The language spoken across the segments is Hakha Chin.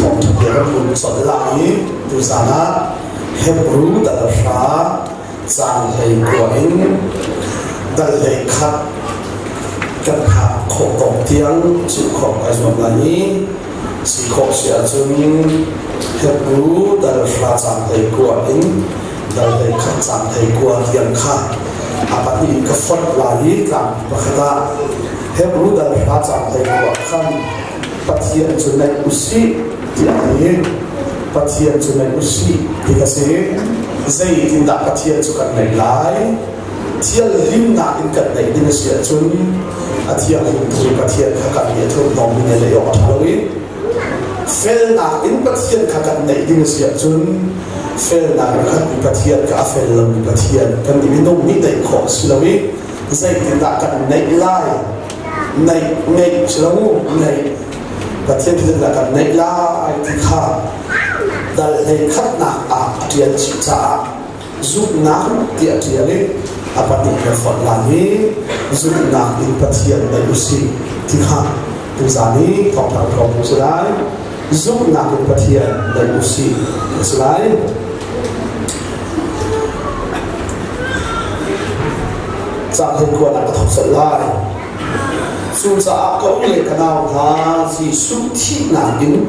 Thawngṭha bia kan hun colh lai i tuzaan ah Hebru dal hra caan 19 in dal 21 kan phak khawh tawk tiang chim khawh kai zuam lai i si khawh si ahcun Hebru dal hra caan 19 in dal 21 caan 19 tiang kha a pahnih in ka fonh lai i tlang pakhat ah Hebru dal hra caan 19 khan Pathian cu naih usih tiah a ti. Pathian cu naih usih ti ka si. Zeitindah Pathian cu kan naih lai? Thianghlimnak in kan naih ding a si ahcun a thianghlim tu Pathian kha kan nih a thurhnawmmi nih naih awk a ṭha lo i felnak in Pathian kha kan naih ding a si ahcun felnak in khatmi Pathian kha a fel lomi Pathian kan nih minung nih naih khawh a si lo i zeitindah kan naih lai? Naih ngeih si lo naih Pathian thil dah kan neih lai ti kha dal hlei khatnak ah a ṭial chih caah zumhnak ti a ṭial i a pahnih kan fonh lai i zumhnak in Pathian naih usih ti kha tuzaan i thawngṭha kan hrawm si lai. Zumhnak in Pathian naih usih ti si lai. Caan hlei kuan ah ka thawk colh lai. Cucaah ka u le ka nau hna, Jesuh thihnak in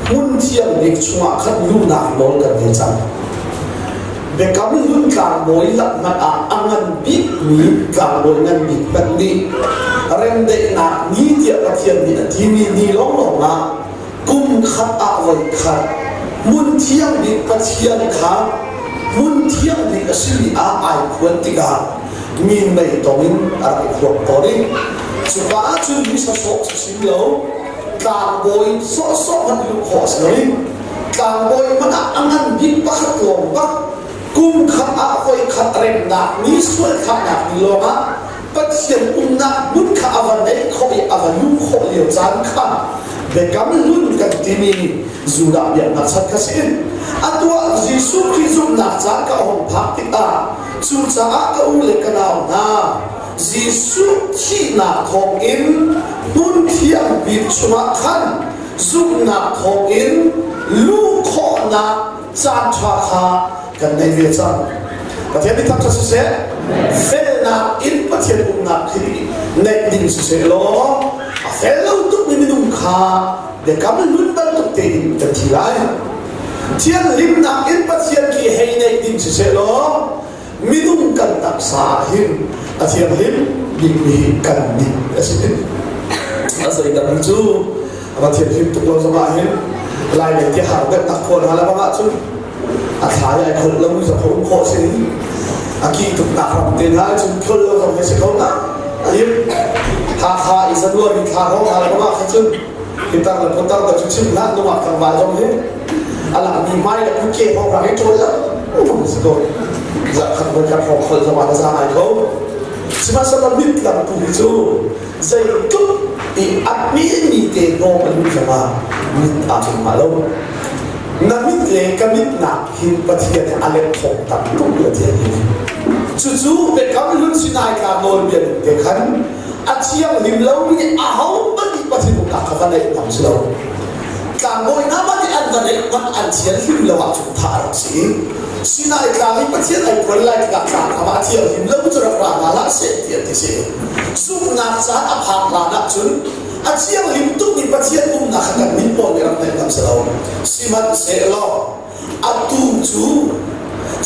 hmun thiang bik chungah khan luhnak nawl kan ngei cang. Biakam hlun tlangbawi laknak ah a ngan bikmi tlangbawi ngan bik hmanh nih remdaihnak ni tiah Pathian nih a timi ni lawnglawng ah kum khat ah voi khat hmun thiang bik Pathian kha hmun thiang bik a simi ah ai phuan tikah mi mei tong in a rak i phuang tawn i cuka ahcun mi sawsawh cu sim lo, tlangbawi sawhsawh hmanh luh khawh a si lo i tlangbawi hmanh ah a ngan bik pakhat lawng bak kum khat ah voi khat remnak ni sual thlahnak ni lawngah Pathian umnak hmun kha a va neih khawh i a va luh khawh lio caan kha biakam hlun kan timi Judah biaknak chan kha si. Atu ah Jesuh Khrih zumhnak caan ka hung phak tikah, cucaah ka u le ka nau hna, Jesuh thihnak thawngin hmun thiang bik chungah khan zumhnak thawngin luh khawhnak caanṭha kha kan nei ve cang. Pathian nih thangṭhat siseh, felnak in Pathian umnak khi neih ding siseh law a fel lo tukmi minung kha biakam hlun bantuk tein kan thi lai. Thianghlimnak in Pathian khi hei neih ding siseh law minung kan taksa ah hin a thianghlim bikmi kan nih a si. A zeidang cu a thianghlim tuk lo zongah hin lai lei ti har deuh nak khawl hna le bang ahcun a thla ai kholh lo mi zong um khawh si. A ki tuk nak ram te hna cun kholh lo zong hi si kho na ayim Hakha i January thla hrawng hna le bang ah khan cun hitar le putar da cu chim hlah, nungak tlangval zong hi a lak mi hmai le ke hrawng rang i ṭawl lo si ko. Zarh khat voi khat hrawng kholh zong ah na za ngai ko. Sihmanhsehlaw mit lam tu hi cu zeitluk i a mi te hnawm an luh zongah mit aa tlung hnga lo. Na mit le ka mit nak hin Pathian a let thawng tam tuk le tiah hi. Cucu biakam hlun Sinai tlang nawlbia ning te khan a thianghlim lomi ahohmanh nih Pathian uknak kha va neih ngam si lo. Tlangbawi hna hmanh nih an va neih hmanh an thianhlim lo ahcun thah a rak si. Sinai tlang i Pathian ai phuan lai tikah tlang kam ah a thianghlim lo cu rak ra hna hlah seh ti an ti si. Zumhnak caan a phak hlan ahcun a thianghlim tukmi Pathian umnak kha kan min pawl nih rak neih ngam si lo. Sihmanhsehlaw atu cu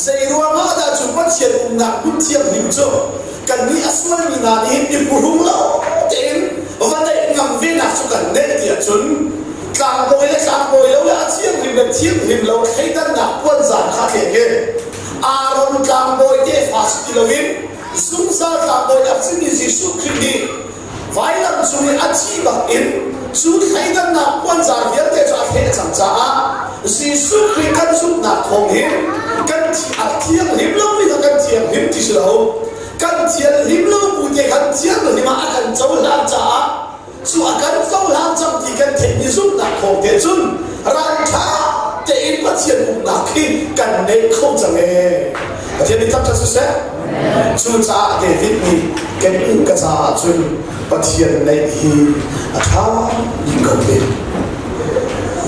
zei ruangah dah cu Pathian umnak hmun thianghlim cu kannih a sualmi hna nih hin i phuhrung lo tein va neih ngam venak cu kan neih ti ahcun, tlangbawi le tlangbawi lo le a thianghlim le thianghlim lo thleidannak puanzar kha thlek i Aaron tlangbawi tefa si ti loin zungzal tlangbawi a simi Jesuh Khrih nih vailam cung i a thi bak in cu thleidannak puanzar vialte cu a thleh cang caah Jesuh Khrih kan zumhnak thawng hin kan a thianghlim lomi kha kan thianghlim ti si lo, kan thianghlim lo bu te khan thianghlim ah a kan cohlan caah, cu a kan cohlan cang ti kan theihmi zumhnak thawng te cun ralṭha tein Pathian uknak khi kan neih kho cang ee. Pathian nih thangṭhat siseh. Cucaah David nih kan u ka caah cun Pathian neih hi a ṭha bik ko te.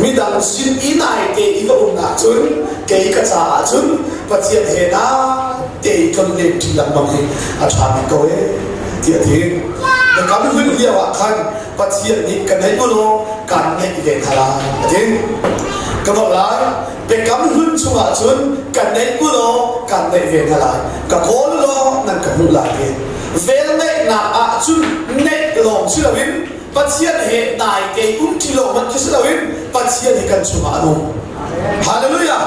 Midang sin i naite i ka um ahcun kei ka caah cun Pathian he naite i tlonlen ṭi lengmang hi a ṭha bik ko ee tiah a ti. Biakam hlun lio ah khan Pathian nih ka neih u law kaan neih ve hna lai a ti. Ka nolh lai. Biakam hlun chungah cun ka neih u law kaan neih ve hna lai. Ka kawl u law nan ka hmuh lai ti. Velngeihnak ah cun neih lawng si loin Pathian he naite um ṭi lawng hmanh khi si loin Pathian hi kan chungah a nung. Hallelujah!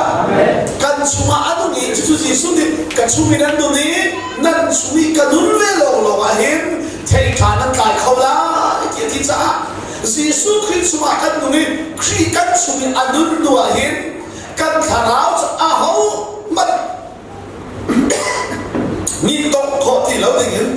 Kan chungah a nung i cucu Jesuh nih ka chung i nan nun i nan chung i ka nun ve lawnglawng ah hin thei ṭha nan tlai kho lai ti a ti caah Jesuh Khrih chungah kan nung i Khrih kan chung i a nun hnu ah hin kan thlarau cu aho hmanh nih tongh khawh ti lo dingin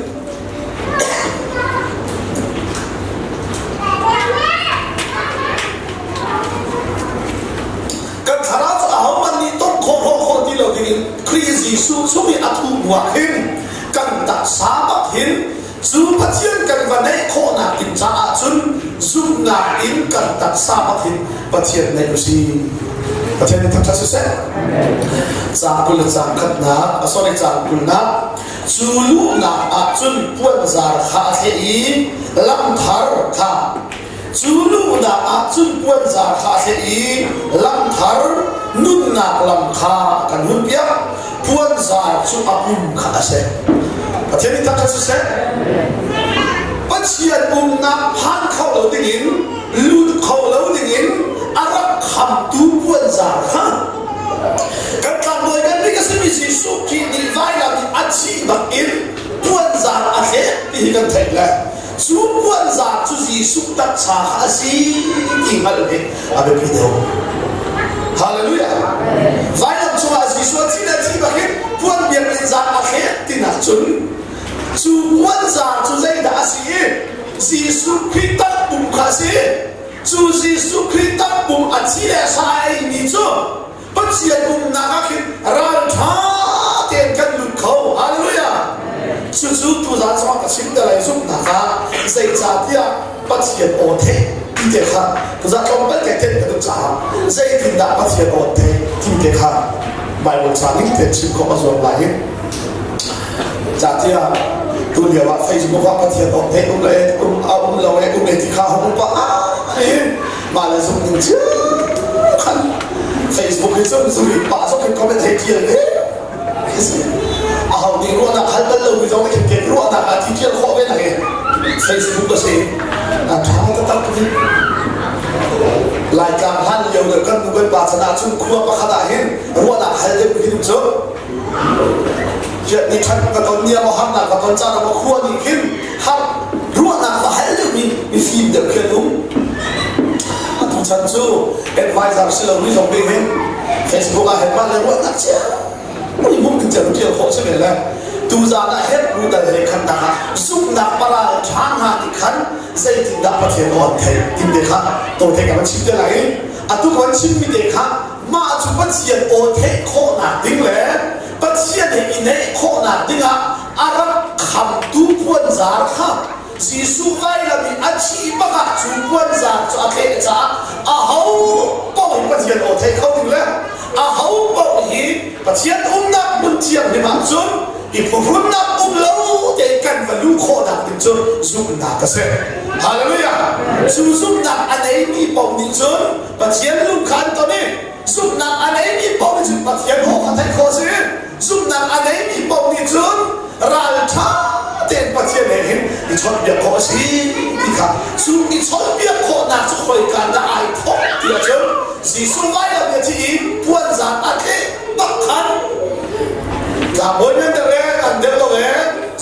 kan thlarau cu ahohmanh nih tongh khawh hnawh khawh ti lo dingin Khrih Jesuh chung i a thuh hnuah hin kan taksa bak hin cu Pathian kan va neih khawhnak ding caah cun zumhnak in kan taksa bak hin Pathian neih u si. Pathian nih thangṭhat siseh. Caang 20 le caang khatnak, sorry caang kulnak, cu luhnak ah cun puanzar kha a thleh i lamthar kha cu luhnak ah cun puanzar kha a thleh i lamthar nunnak lam kha a kan hunpiak. Puanzar cu a pum kha a si. Pathian nih thangṭhat siseh. Pathian umnak phan kho lo dingin lut kho lo dingin a rak khamtu puanzar kha kan tlangbawi kan bik a simi Jesuh Khrih nih vailam in a thih bak in puanzar a thleh ti hi kan theih le cu puanzar cu Jesuh taksa kha a si ti hngalh hi a biapi deuh. Hallelujah. Vailam cungah Jesuh a thih le thih bak in puan biakinn zar a thleh tinak cun cu puanzar cu zeidah a si i Jesuh Khrih takpum kha a si. Cu Jesuh Khrih takpum a thi le a sa a eimi cu Pathian umnak ah khin ralṭha tein kan lut kho. Hallelujah! Cucu tuzaan zongah ka chim te lai zumhnak ah zeicahtiah Pathian aw theih ti te kha tuzaan tlawmpal te theih ka duh caah zeitindah Pathian aw theih ti te kha Bible ca ning tein chim khawh a zuam lai i cahtiah tu lio ah Facebook ah Pathian aw theih um le um a um lo e um e ti kha hung pa i mah le zung ning cio khan Facebook hi cun zuri pa zong hin comment hei tial ve a ho nih ruahnak hal bal lo mi zong nih khin ruahnak a ti tial khawh ve na he Facebook a si a tha taktak ni Laitlang hlan lio le kan nu kan pa chan ah cun khua pakhat ah hin ruahnak hal deuh hi cu ni ṭhat ka ton ni ah harnak ka ton caan ah khua nih khin har ruahnak va hal deuh mi mifim deuh khi an um. Atu chan cu advisor si lo mi zong nih hin Facebook ah hin mah le ruahnak cia ui mum ding cia ṭial khawh si ve le tuzaan ah herh bu dal he khan nak ah zumhnak paral ṭha hna nih khan zeitindah Pathian aw an theih tin te kha to te ka van chim te lai. Atu ka van chim mi te kha mah cu Pathian aw theih khawhnak ding le Pathian he i neih khawhnak dingah a rak khamtu puanzar kha Jesuh vailam i a thih bak ah cu puanzar cu a thleh caah aho paoh hi Pathian aw thei kho ding le aho paoh hi Pathian umnak hmun thianghlim ah cun i phuhrunnak um lo tein kan va luh khawhnak ding cu zumhnak a si. Hallelujah! Cu zumhnak a neimi paoh nih cun Pathian lung kha an ton i zumhnak a neimi paoh nih cun Pathian aw kha theih khawh a si. Zumhnak a neimi paoh nih cun ralṭha tein Pathian he hin i chawnhbiak khawh a si ti kha cu i chawnhbiak khawhnak cu khoika dah ai thawk ti ahcun Jesuh vailam i a thi i puanzar a tleh bak khan tlangbawi nan deuh e an deuh lo e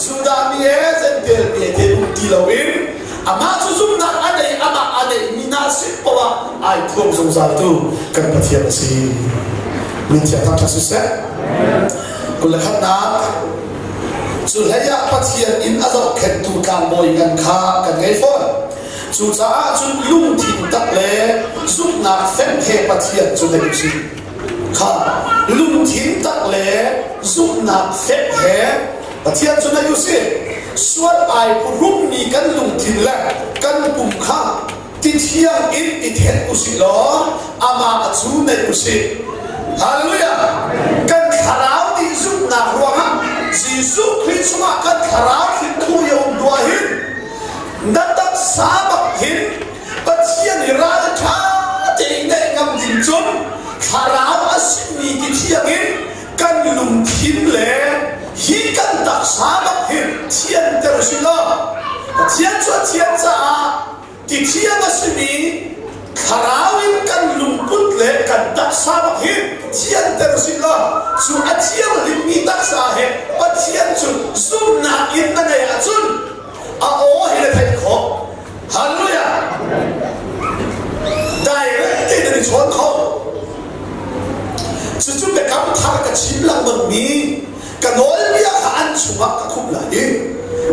Judah mi e Jentail mi e te um ti loin amah cu zumhnak a nei amah a neihmi hna sin poah ai thuam zungzaltu kan Pathian a si. Min thiang thangṭhat siseh. 21nak cu hlei ah Pathian inn a zohkhenhtu tlangbawi ngan kha kan ngei fawn. Cucaah cun lungthin tak le zumhnak fek he Pathian cu nei usih. Kha lungthin tak le zumhnak fek he Pathian cu nei usih. Sual ai phuhrummi kan lungthin le kan pum kha. Ti thiang in i thenh usih law amah cu neih usih. Hallelujah! Kan thlarau nih zumhnak ruangah Jesuh Khrih chungah kan thlarau thlithu i a um hnu ah hin na taksa bak hin Pathian i ralṭha tein neih ngam ding cun thlarau a simi ti thiang in kan lungthin le hi kan taksa bak hi thianter usih law Pathian cu a thian caah ti thiang a simi thlarau in kan lungput le kan taksa bak hi thianter usih law cu a thianghlimmi taksa he Pathian cu zumhnak in na neih ahcun a aw hi na theih khawh. Hallelujah! Direct tein nan i chawn kho. Cucu biakam thar ka chim lengmangmi ka nawlbia kha an chungah ka khumh lai i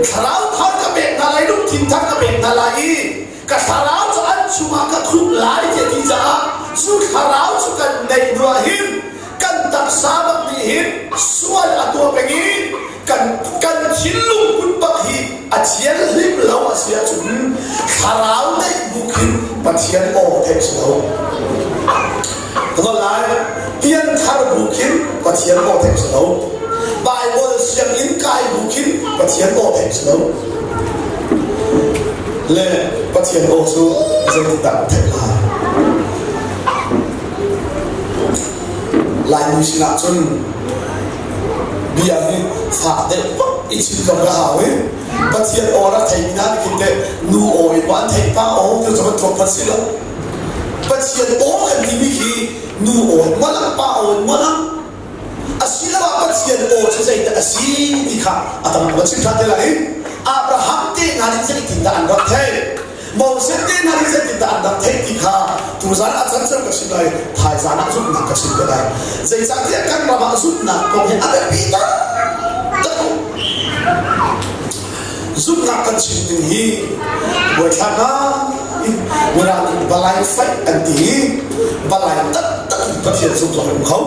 thlarau thar ka pek hna lai, lungthin thar ka pek hna lai i ka thlarau cu an chungah ka khumh lai tiah ti caah cu thlarau cu kan neih hnu ah hin kan taksa bak nih hin sual a tuah peng i kan kan thinlung put bak hi a thianghlim lo a si ahcun thlarau neih bu khin Pathian aw theih si lo. Ka lai pianthar bu khin Pathian aw theih si lo. Bible sianginn kai bu khin Pathian aw theih si lo. Le Pathian aw cu zeitindah theih lai? Laimi sinah cun bia hi fak deuh bak i chim zong ka hau i Pathian aw rak theimi hna nih khin teh nu aw in maw an theih pa aw ti cu kan thuak si lo. Pathian aw kan timi khi nu aw in maw lang pa aw in maw lang asiloah Pathian aw cu zeidah a si ti kha a tam kan chim ṭhan te lai. Abraham te hna nih zeitindah an rak theih? Moses te hna nih zeitindah an rak theih ti kha tuzan ah can ceu ka chim lai, thaizan ah zumhnak ka chim te lai. Zeicahtiah kan ram ah zumhnak kong hi a biapi taktak. Zumhnak kan chim ding hi buaithlak ngai Mirang nih balai faih an ti i balai taktak in Pathian zumh zong um kho.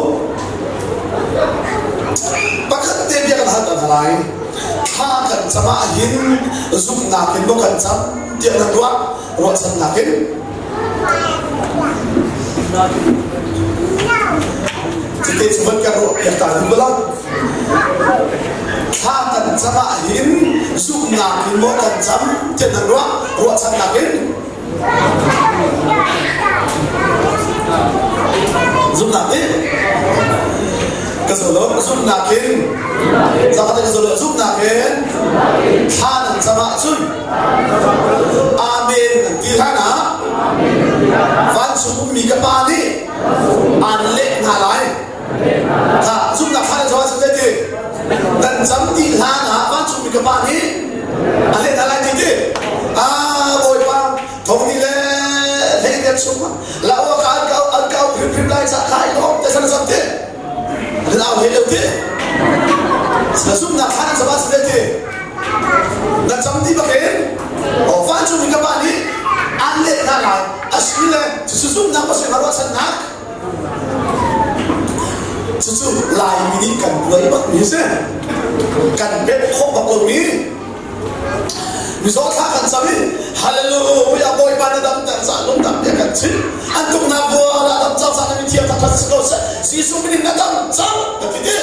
Pakhat te bia kan hal ta lai. Thla kan cam ah hin zumhnak in maw kan cam tiah nan ruah ruahchannak in Cite cu van kan ruah piak ta ding bala thla kan cam ah hin zumhnak in maw kan cam tiah nan ruah ruahchannak in Zumhnak in ka zolo zumhnak in zakhat ka zolo zumhnak in thla nan cam ahcun amen nan ti hlan ah vancung ummi ka pa nih aan leh hna lai ha zumhnak thla nan cam ahcun zeiti nan cam dih hlan ah vancungmi ka pa nih a leh hna lai ti ti ah bawipa thong ni le hlei te chung la wa ka an kau an kau hrim hrim lai cha khai lom te san sam te an au he lo te na zumnak thla nan cam ahcun ti na cam ti bakin o vancungmi ka pa nih an leh hna lai asi le cucu zumnak pasal ruahchannak Cucu Laimi nih kan buai bakmi a si. Kan pemh khawh bak lomi. Mizaw thla kan cam i Hallelujah Bawipa na damter ca lungdam bia kan chim. An tuknak bual ah dam cang ca na mithiam taktak si ko seh. Jesuh min in na dam cang ka ti ti.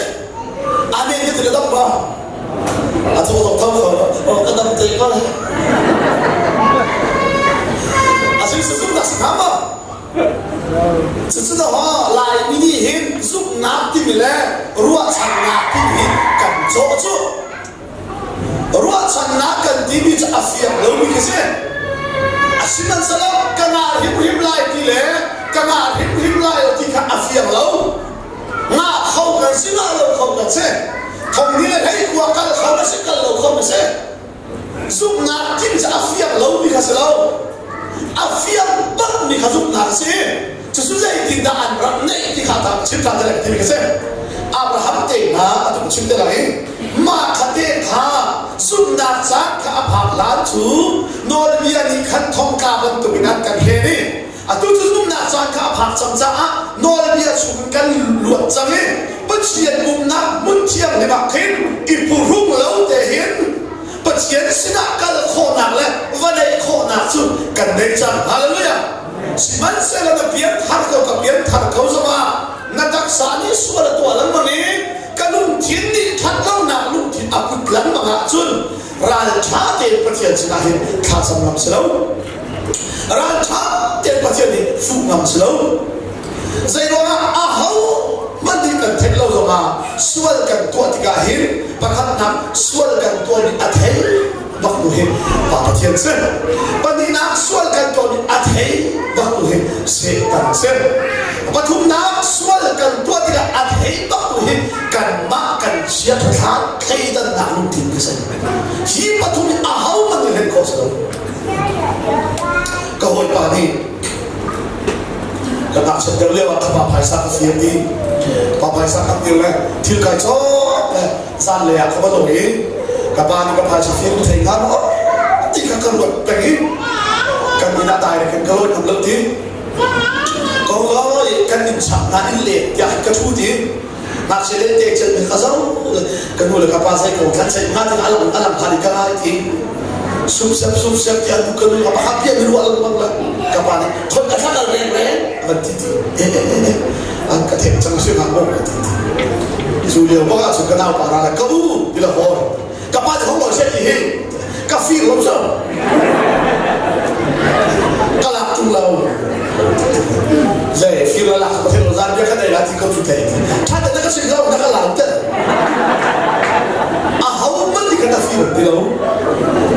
Amen ti na dam ba? A tho tho tho tho ka dam te ko. A si zumnak si hnga ma? Cucu Laimi nih hin zumhnak timi le ruahchannak timi hi kan cawh cu. Ruahchannak kan timi cu a fiang lomi khi si. Asihmanhsehlaw ka ngah hrimhrim lai ti le ka ngah hrimhrim lai lo ti kha a fiang lo. Ngah kho kan si, ngah lo kho kan si. Thong ni le hlei khua kal kho na si, kal lo kho na si. Zumhnak timi cu a fiang lomi kha si lo. A fiang bakmi kha zumhnak a si. Cucu zeitindah an rak neih ti kha ta chim ṭhan te lai timi kha si. Abraham te hna a tung chim te lai. Mah kha te kha zumhnak caan kha a phak hlan cu nawlbia nih khan thongtla bantukin an kan hren i atu cu zumhnak caan kha a phak cang caah nawlbia chungin kan luat cang i Pathian umnak hmun thianghlim ah khin i phuhrung lo te hin Pathian. Pathian sinah kal khawhnak le va neih khawhnak cu kan nei cang. Hallelujah! Sihmanhsehlaw na pianthar ko, ka pianthar ko zongah na taksa nih sual a tuah lengmang i ka lungthin nih ṭhatlonak lungthin a put lengmang ahcun ralṭha tein Pathian sinah hin thlacam ngam si lo. Ralṭha tein Pathian nih fuh ngam si lo. Zeiruangah aho hmanh nih kan theih lo zongah sual kan tuah tikah hin pakhatnak sual kan tuahmi a thei bak tu hi Pa Pathian si. Pahnihnak sual kan tuahmi a thei bak tu hi Satan si. Pathumnak sual kan tuah tikah a thei bak tu hi kanmah kan chiaṭha thleidannak lungthin khi si. Hi pathum hi aho hmanh nih hlen khawh si lo. Ka hawipa nih ka ngakchiat deuh lio ah pa phaisa ka fir ti pa phaisa ka fir le thil kai cawk le zanlei ah ka va lawi i ka pa nih ka phaisa fir ka thei hnga maw ti kha ka ruat peng i kan inn ah direct in ka lawi ngam lo ti ko lawi kan inn chak hna inn leng tiah ka ṭhu ti ngakchia le te cel ka zo ka nu le ka pa zei ko thlan sei hnga tin alang alang kha ka ngai ti sup sep sup sep ti an ka nu ka pa pia mi ruah lang la ka pa nih khon ka thlan al reng reng van ti ti e e e an ka thek cang si nga mo ka ti ti cu lio bak ah cun ka nau pa ra la ka u ti la hor ka pa te hong lo se ti hi ka fir lo so ka lak tung lo zei fir la lak ka thei lo zan bia ka nei la ti ko cu te tha te na ka sin lo na ka lau te a ho man ti ka ta fir ti lo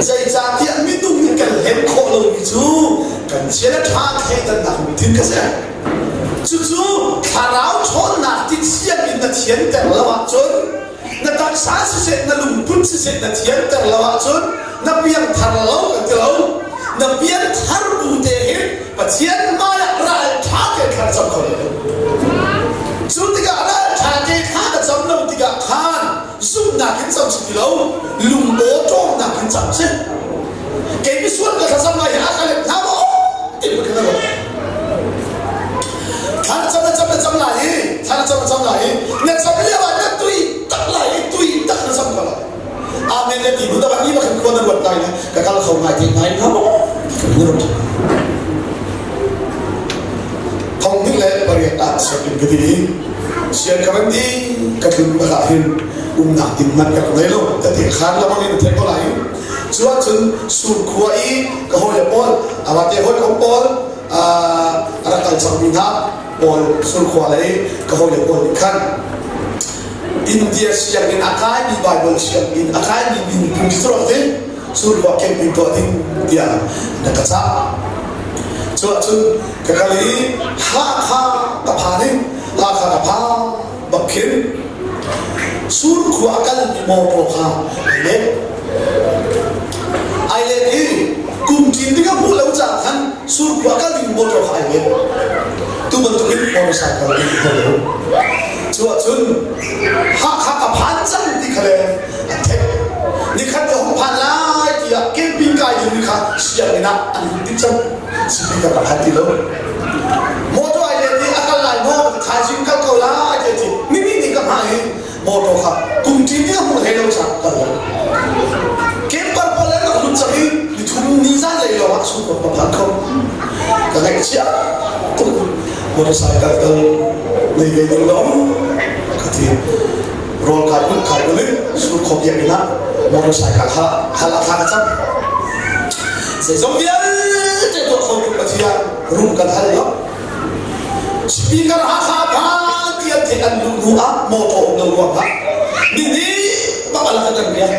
zeicahtiah minung nih kan hlen khawh lo mi cu kan chia le tha thleidan nak lungthin ka si. Cucu thlarau ṭhawnnak ti thiam in na thianter lo ahcun na taksa siseh na lungput siseh na thianter lo ahcun na piangthar lo kan ti lo. Na piangthar bu te hin Pathian hmaiah ralṭha te thla cam kho lo. Cu tikah ralṭha te thla na cam lo tikah khan zumhnak in cam si ti lo, lungaw ṭawmnak in cam si. Kei misual ka thlacam lai hi a ka let hna maw ti ka na ruat. Thla na cam na cam na cam lai i thla na cam na cam lai i na cam lio ah na tui tak lai i tui tak na cam ko lai. Amen na ti bu da ni ba khan khua na ruat lai na ka kal kho ngai te ngai na maw ti ka na ruat. Thong ning le pariat ah sianginn ka ti i sian ka van di ka tlun bak ah hin umnak ding man ka nei lo ta te khan lamang in thek ko lai. Cu ahcun Surkhua i ka hawile pawl, amah te hawikom pawl, a rak kal cangmi hna pawl Surkhua lei ka hawile pawl nih khan India sianginn a kaimi Bible sianginn a kaimi minpung cu rak ti Surkhua camping tuah ding tiah na ka cah. Cu ahcun ka kal i Hakha ka phan i Hakha ka phan bak khin Surkhua a kalmi mawtaw kha ai let. Ai let i kum ṭin ding a hmuh lo caah khan Surkhua a kal ding mawtaw kha ai let. Tu bantukin motorcycle in kho lo. Cu ahcun Hakha ka phan cang ti kha le an theih. Nikhat ka hung phan lai tiah camping kai ding kha sianginn ah an hun ti cang. Speaker ka phan ti lo. Motor ai let i a kal lai maw thaizing kal ko lai ti ti mimi nih ka hmai i motor kha kum ṭin nih a hmuh hlei lo caah kal lo. Camper pawl an rak lut cang i nithum ni zan lei lawng ah sungkawt ka phan kho. Ka ngaihchia tuk. Motorcycle kal nei ve ding lo ka ti. Rawl kai ulh kai ulh in surkhua biakinn ah motorcycle kha hal ah thla ka cam. Zeizong vialte tuah kho tu Pathian rum kan hal lo. Speaker Hakha phan ti an theih an luh hnu ah motor um lo ruang ah nini bak ala kan riak.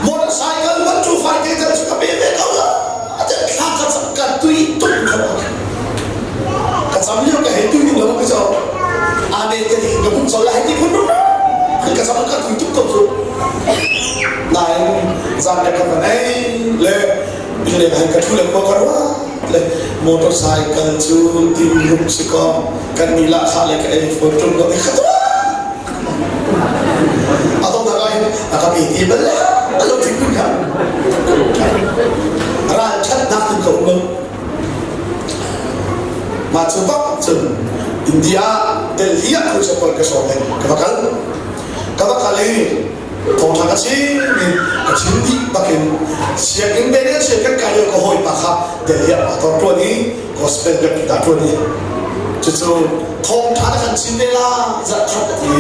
Motorcycle 125 te cu ka pe ve ko la. Thla ka cam ka tui tuk kha ka cam lio ka hei tui ding lo ka cho. Amen ka ti ka bum cho la hei ti phun ka cam ka tui tuk ko cu. Nain zan le ka van ei le le han ka thu le khua ka ruat le motorcycle cu tin rum si ko kan ni la kha le ka ei phone tum ko kha tu a dong na kai a ka pe ti bal a lo thik kun kha ral that nak tin ko um ma cu bak cun India Delhi ah khu chapal ka som ka va kal ka va kal i. Thawngṭha ka chim i ka chim dih bakin sianginn ve nih sian kan kai lio ka hawipa kha Delhi ah pastor ṭuan i gospel biakinn ah ṭuan i cucu thawngṭha na kan chim ve la zarh khat a ti.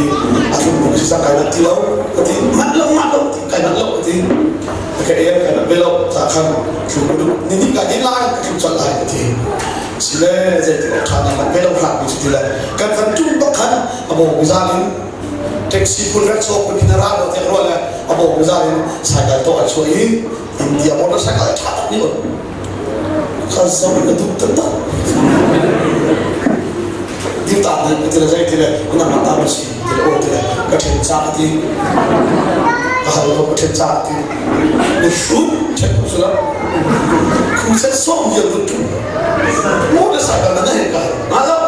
A tlung buk si kai manh ti lo ka ti. Manh lo manh lo ti kai manh lo ka ti. Ka el kai manh ve lo ca khan thlum ka duh ni nih kai din lai ka thlum colh lai ka ti. Sile zeitik awk ṭha na manh ve lo hlah mi cu ti le kan van ṭum bak khan a bawng zan in taxi phun rak chawk phun khin a ra lo tiah ruah le a bawng zan in cycle to a chuah i India motorcycle a ṭha tak ni on kha zong ka duh taktak ding ta ne ti le zei ti le na ma ta ma si ti le o ti le ka ṭhen cha ka ti ka hal ko ka ṭhen cha ka ti ni hrut ṭhen ko sula khu set som vial tu tu motorcycle na ne ka ma lo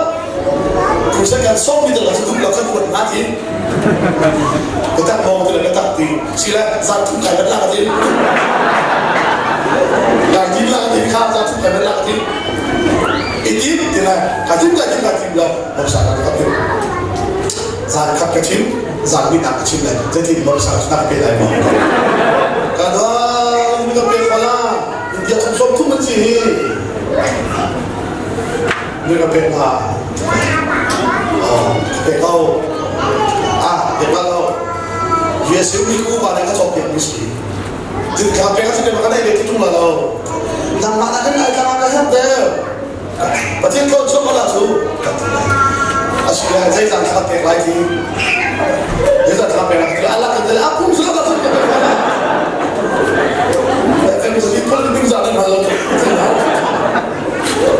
khu set kan som mi te la chu la khan kuat na ti ka tak mong ti le ka tak ti si le zan thum kai bat la ka ti kai tim la ka ti kha zan thum kai bat la ka ti i tim ti le ka tim ka tim ka tim lo motorcycle ka tim zan khat ka chim zan ni nak ka chim le zeitin motorcycle nak pe lai mo ka dang mi ka pe khola India thum som thum an si hi mi ka pe ma pe ko ah pe ma lo USA mi ku pa le ka chok piak mi si tin kha pe ka si ka nei le ti tung la lo nangmah na kan ai tlang ka herh te Pathian tlawn chuak ko la cu a si le zeizan thla pek lai ti zeizan thla pek lai ti Allah kan tel a pum su ka su ka pek lai kan si phol ding za nan hal lo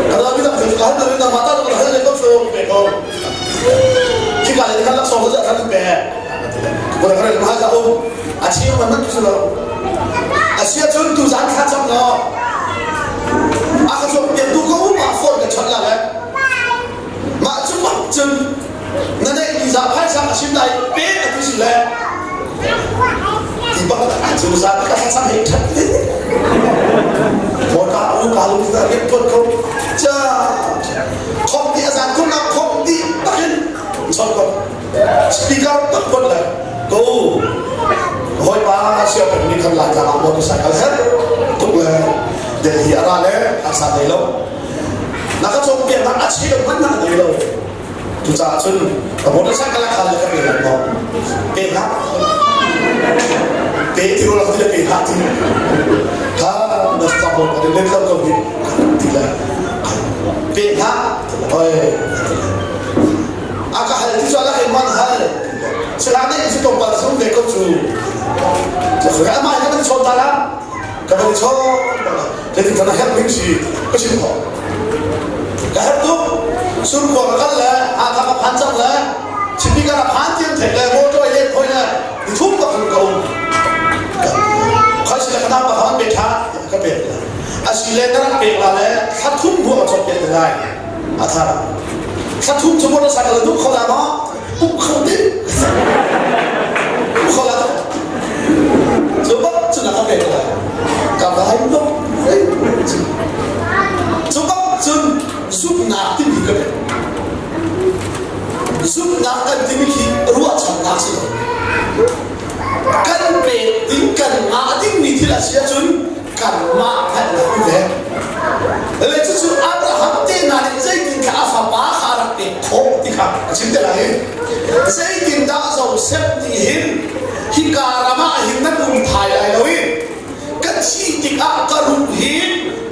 kada bi dang ka hal na mata lo hal le ko so pe ko khi ka le kan lak so za than pe ko da kan ma za o a chi man man tu lo a sia chun tu zan kha cham lo a ka chuak piak tu ko ma phone ka chon la le mah cu bak cun na neih mi za phaisa a sim lai pe a tu si le ti bak a cu za ka thlacam hei that Moka u ka lu ta rian tuan ko cha khom ti azan kum na khom ti takin chon ko speaker tak kon le ko hoi pa sia pen ni khan la tlang ah motorcycle her tuk le Delhi ara le asa dei lo na ka chong piak nak a chi lo man na dei lo Cucaah cun ka motorcycle a khal le ka pe hlah maw? Pe hlah. Pe ti lo ti le pe hlah ti. Kha na sa mo ka let lo ko hi ti le. Pe hlah. Oi. A ka hal ti chu ala ke man hal. Sila ne su tong pal sum ve ko chu. Ka ama ka ban chon ta la. Ka ban chon ta la. Le ti thana help ning si ka sim ko. Ka herh tuk. Surkhua ka kal le Hakha ka phan cang le Chipi ka phan tiang thek le motor i let hoi le ni thum ka khun ka um. Khoi si le ka pa khan pe tha ka pek la. Asi le na rak pek la le thla thum hnu ka chop piak te lai. A thar. Thla thum cu motorcycle duh kho la ma? Um kho din. Um kho la. Cu bak cu na ka pek la. Ka vai nok. Cu bak cun zumhnak timi ka pek. Zumhnak kan timi khi ruahchannak si lo. Kan pek ding kan ngah dingmi thil a si ahcun kanmah hngalhnak um ve. Le cucu Abraham te hna nih zeitin kha a fapa kha a rak pek khawh ti kha a chim te lai. Zeitindah Joseph nih hin hika ram ah hin nan um thai lai lo i ka thih tikah ka ruh hi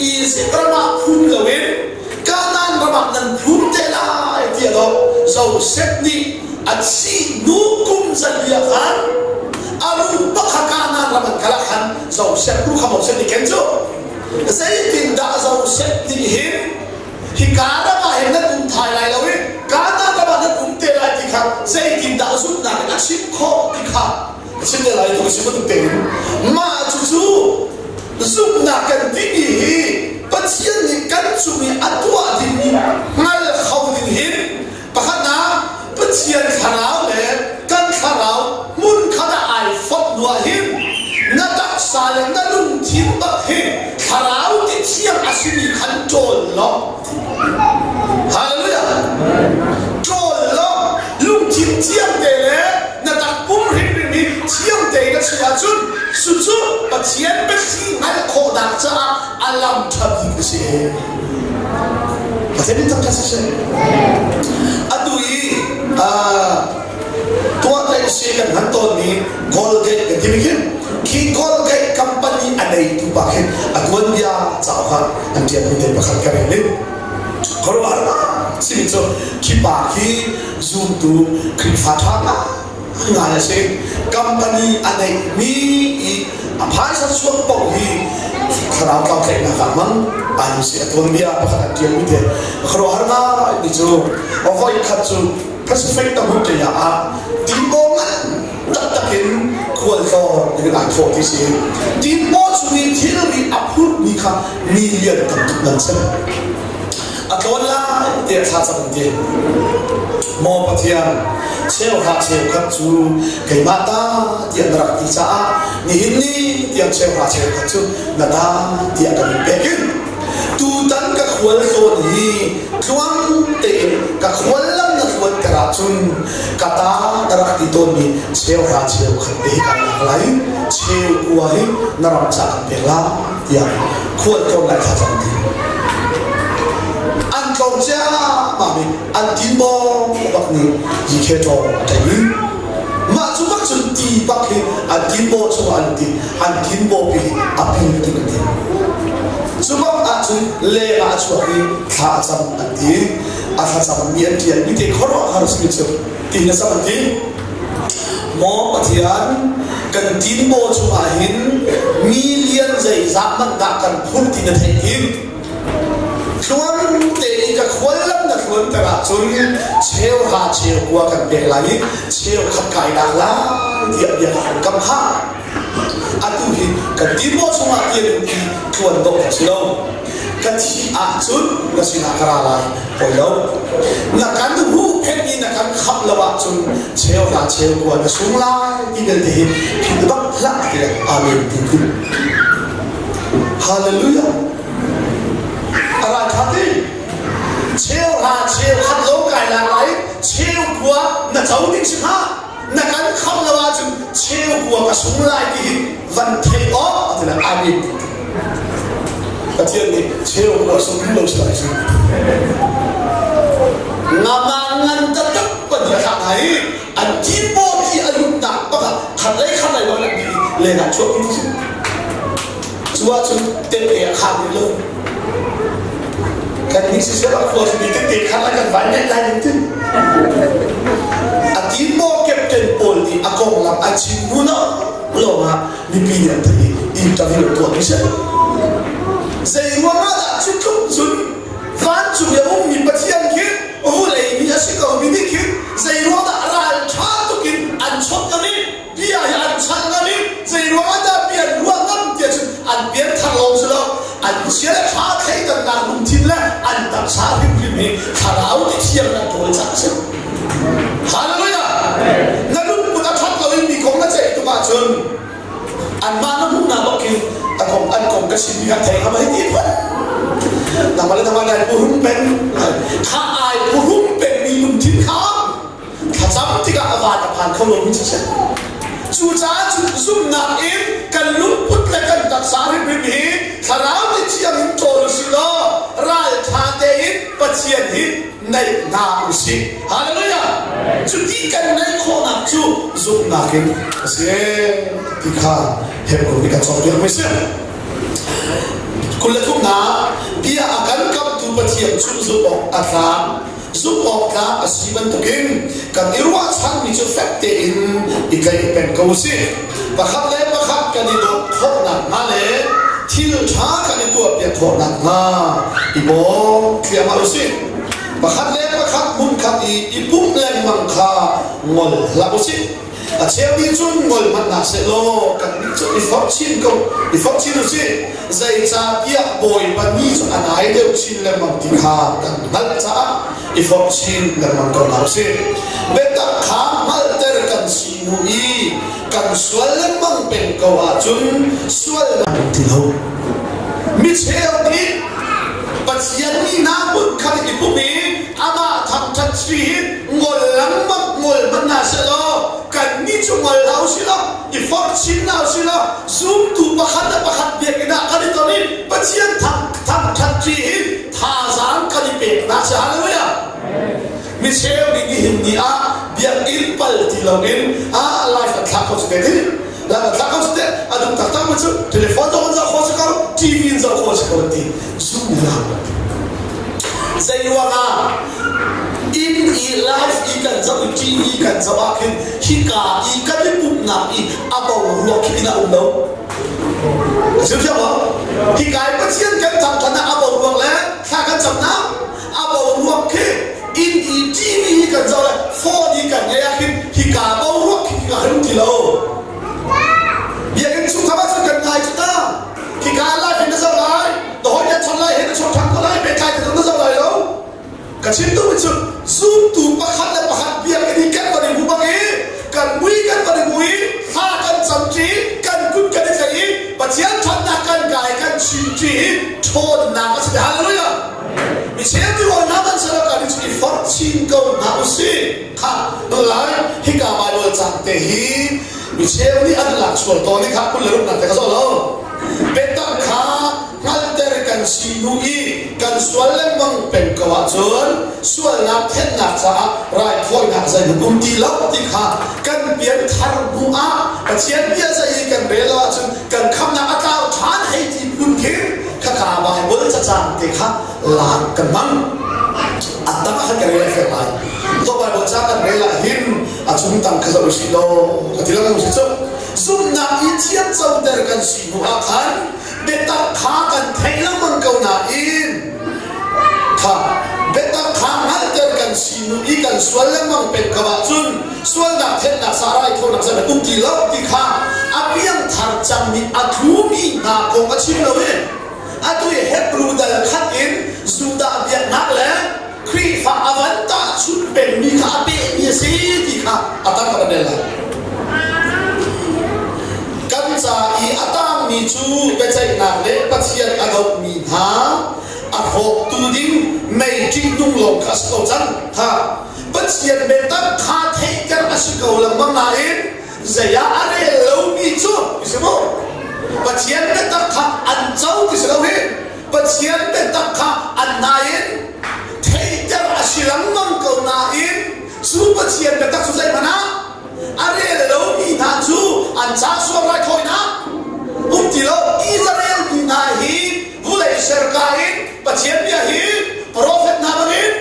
Izipt ram ah phum loin Kanaan ram ah nan phum te lai tiah dawh Joseph nih a thih hnu kum zalia khan a ruh pakha Kanaan ram an kal ah khan Joseph ruh kha Moses nih ken cu zeitindah Joseph nih hin hika ram ah hin nan um thai lai lo i Kanaan ram ah nan um te lai ti kha zeitindah zumhnak in a chim khawh ti kha chim te lai tu chim bantuk tein mah cucu zumhnak kan timi hi Pathian nih kan cung i a tuah dingmi hngal kho ding hin pakhatnak Pathian thlarau le kan thlarau hmun khat ah ai fonh hnu ah hin na taksa le na lungthin bak hi thlarau ti thiang a simi khan ṭawl law Hallelujah ṭawl law lungthin thiang te le na takpum hrimhrim hi thiang tein na Pathian biathli hngalh khawhnak caah a lam ṭha bik a si. Pathian nih thangṭhat siseh. Atu i tuah tlaih si kan hman tawnmi Colgate kan timi khin khi Colgate company a neitu pa khin a tuanbia cauk ah an ṭialmi te pakhat ka rel in khuaruahhar simi cu khi pa khi zumtu Khrihfa ṭha ngai a si. Company a neihmi i a phaisa chuak paoh hi thlarau tlautlaihnak ah hmang an si. A tuanbia pakhat an ṭialmi te khuaruahhar ngai mi cu voi khat cu Pacific tamhut ah tinbaw ngan taktak in khualtlawn ding ai thawh ti si. Tinbaw chung i thilri a phurhmi kha million tam tuk nan si. A tlawn lai tiah thla cam ti. Maw Pathian, cheuhra cheukhat cu keimah ta tiah na rak ti caah nihin ni tiang cheuhra cheukhat cu na ta tiah kan in pek in tutan ka khual tlawn hi tluang tein ka khual lam na tluanter ahcun ka ta na rak ti tawnmi cheuhra cheukhat te hi kan lak lai, cheu kua hi na ram ca kan pek lai tiah khual tlawn lai thla cam ti. An tlawng ciammam i an tinbawng bak nih yikhe ṭawng a ṭei i mah cu bak cun ti bak hi an tinbaw chungah an ti, an tinbaw pi a pil tik an ti. Cu bak ahcun leng ah a chuak i thla a cam an ti. A thlacam mi an ṭial mi te khuaruahhar simi cu ti na cam an ti. Maw Pathian, kan tinbaw chungah hin million zeizah hmanh dah kan phurh ti na theih tim. Tluang tein ka khuallam na thluanter ahcun cheu ha cheu kua kan pek lai i cheu khat kai lak lai tiah bia ka kan kam kha. Atu hi kan tinbaw chungah tian in ti tluan dawh kan si lo. Ka thih ahcun na sinah ka ra lai poi lo. Na kan huhphenh i na kan khamh lo ahcun cheu hla cheu kua na sung lai ti belte hi philh bak hlah ti le amen ti tu. Hallelujah. A ral tha ti. Cheu hla cheu khat lo kai lak lai, cheu kua na co ding si hnga. Na kan khamh lo ahcun cheu kua ka sung lai ti hi van thei awk ti le amen ti tu. Pathian nih cheu kua sung lo si lai si. Ngama ngan taktak pan hi a thlah hna i an tipaw i a lutnak bak ah khat lei khat lei bak an ti len ah chuah ti si. Cu ahcun tette a khaan rih lo. Kan nih siseh a khua mi tette khan a kan vai neih lai ning tin. A tipaw captain pawl nih a konglam a chim hnu lawng ah mipi nih an theih i interview an tuah mi si. Zei ruang ah dah cu tluk cun vancung i a ummi Pathian khi vulei mi a si ko mi nih khin zei ruang dah ral ṭha tuk in an chawnh ngam i bia hi an chanh ngam i zei ruang ah dah bia an ruah ngam tiah cun an pianthar lawng si lo, an chia le ṭha thleidannak lungthin le an taksa hrimhrim hi thlarau ti thiang an ṭawl caah a si. Hallelujah! Na lungput a ṭhat lo i mi kong na ceih tuk ahcun anmah na hmuhnak bak khin a kong an kong ka chimmi kha thei ngam hei ti phun. Nangmah le nangmah nai puhrum peng kha ai puhrum pengmi lungthin kha thlacam tikah a van a phan kho lomi cu si. Cucaah cun zumhnak in kan lungput le kan taksa hrimhrim hi thlarau ti thiang in ṭawl u sih law ralṭha tein Pathian hi naih hna u sih. Hallelujah! Cuti kan naih khawhnak cu zumhnak in a si ti kha Hebrew nih kan cawnpiak mi si. 23nak bia a kan kamtu Pathian cu zumh awk a tlak. Zumh awk tlak a si bantukin kan i ruahchanmi cu fek tein i tlaih peng ko u sih. Pakhat le pakhat kan i dawt khawh nakhnga le thil ṭha kan i tuahpiak khawh nakhnga i bawm thliahmah u sih. Pakhat le pakhat hmunkhat i i pumh lengmang kha ngol hlah u sih. A cheu nih cun ngol hmanh hna seh law kannih cu i forh chin ko, i forh chin u sih. Zeicahtiah Bawipa ni cu a nai deuh chin lengmang ti kha kan hngalh caah i forh chin lengmang ko hna u sih. Biatak kha hngalhter kan si hnu i kan sual lengmang peng ko ahcun sualnak um ti lo. Mi cheu nih Pathian mi hna hmunkhat i pumh i amah thangṭhat sui hi ngol lengmang ngol hmanh hna seh law kannih cu ngol hlah usih law, i forh chin hna usih law, zumtu pakhat le pakhat biakinn ah kan i ton i Pathian thangṭhat ṭi hi thazaang kan i peknak si. Hallelujah! Mi cheu nih nihin ni ah biakinn pal ti loin ah live an thlah kho si te ti. Live an thlah kho si te. A duh taktak mi cu telephone zong in zoh khawh si ko, TV in zoh khawh si ko an ti. Zumhnak. Zei ruangah inn i live i kan zoh i TV kan zoh ah khin hika i kan i pumhnak i a boruak khi inn ah um lo. A si maw? Hika i Pathian kan thangṭhatnak a boruak le thla kan camnak a boruak khi inn i TV hi kan zoh le phone i kan ngeih ah khin hika boruak khi hika kan um ti lo. Biakinn chung tham ah cun kan ngai cu ta. Hika live in na zoh lai, na hawi na chawnh lai, he na chawnh ṭhan ko lai, pehtlai te na zoh lai lo. Ka chim duhmi cu zumtu pakhat le pakhat biakinn i kan van i hmu bang i kan mui kan van i hmu i thla kan camṭi, kan kut kan i tlaih i Pathian ṭhatnak kan kai kan chimṭi i ṭhawnnak a si. Hallelujah! Mi cheu ti hawi hna man selaw kan i cu i forh chin ko hna usih. Kha lai hika Bible cang te hi mi cheu nih an lak sual tawn i kha 20 le ruknak te ka zoh lo. Biatak kha hngalhter kan si hnu i kan sual lengmang peng ko ahcun sualnak thennak caah raithawinak zeihmanh um ti lo ti kha kan pianthar hnu ah Pathian bia zei i kan rel lo ahcun kan khamnak a tlau ṭhan hei ti phun khin khaka Baibal cacang te kha lak kan hmang. A tang ah khan ka rel a fiang lai. To Baibal ca kan rel ah hin a chung tang kha zoh usih law ka ti lengmang si cu. Zumhnak i thiamcoter kan si hnu ah khan biatak kha kan theih lengmang ko nain kha biatak kha hngalhter kan si hnu i kan sual lengmang peng ko ahcun sualnak thennak sa raithawinak zei um ti lo ti kha a piangthar cangmi a tlumi hna kong a chim lo i atu i Hebrew dal khat in Judah biaknak le Khrihfa a van tahchunh pengmi kha a pehmi a si ti kha a tam ka van rel lai. Kan ca i a tangmi cu biaceihnak le Pathian a dohmi hna a hrawktu ding mei ṭihnung lawng kha a si ko cang. Kha Pathian biatak kha theihter a si ko lengmang nain zei ah a rel lomi cu ti si mu. Pathian biatak kha an co ti si lo hi. Pathian biatak kha an nain theihter a si lengmang ko nain cu Pathian biatak cu zeihmanh ah a rel lomi hna cu an ca sual raithawinak um ti lo. Israel mi hna hi vulei serka in Pathian bia hi profet hna bangin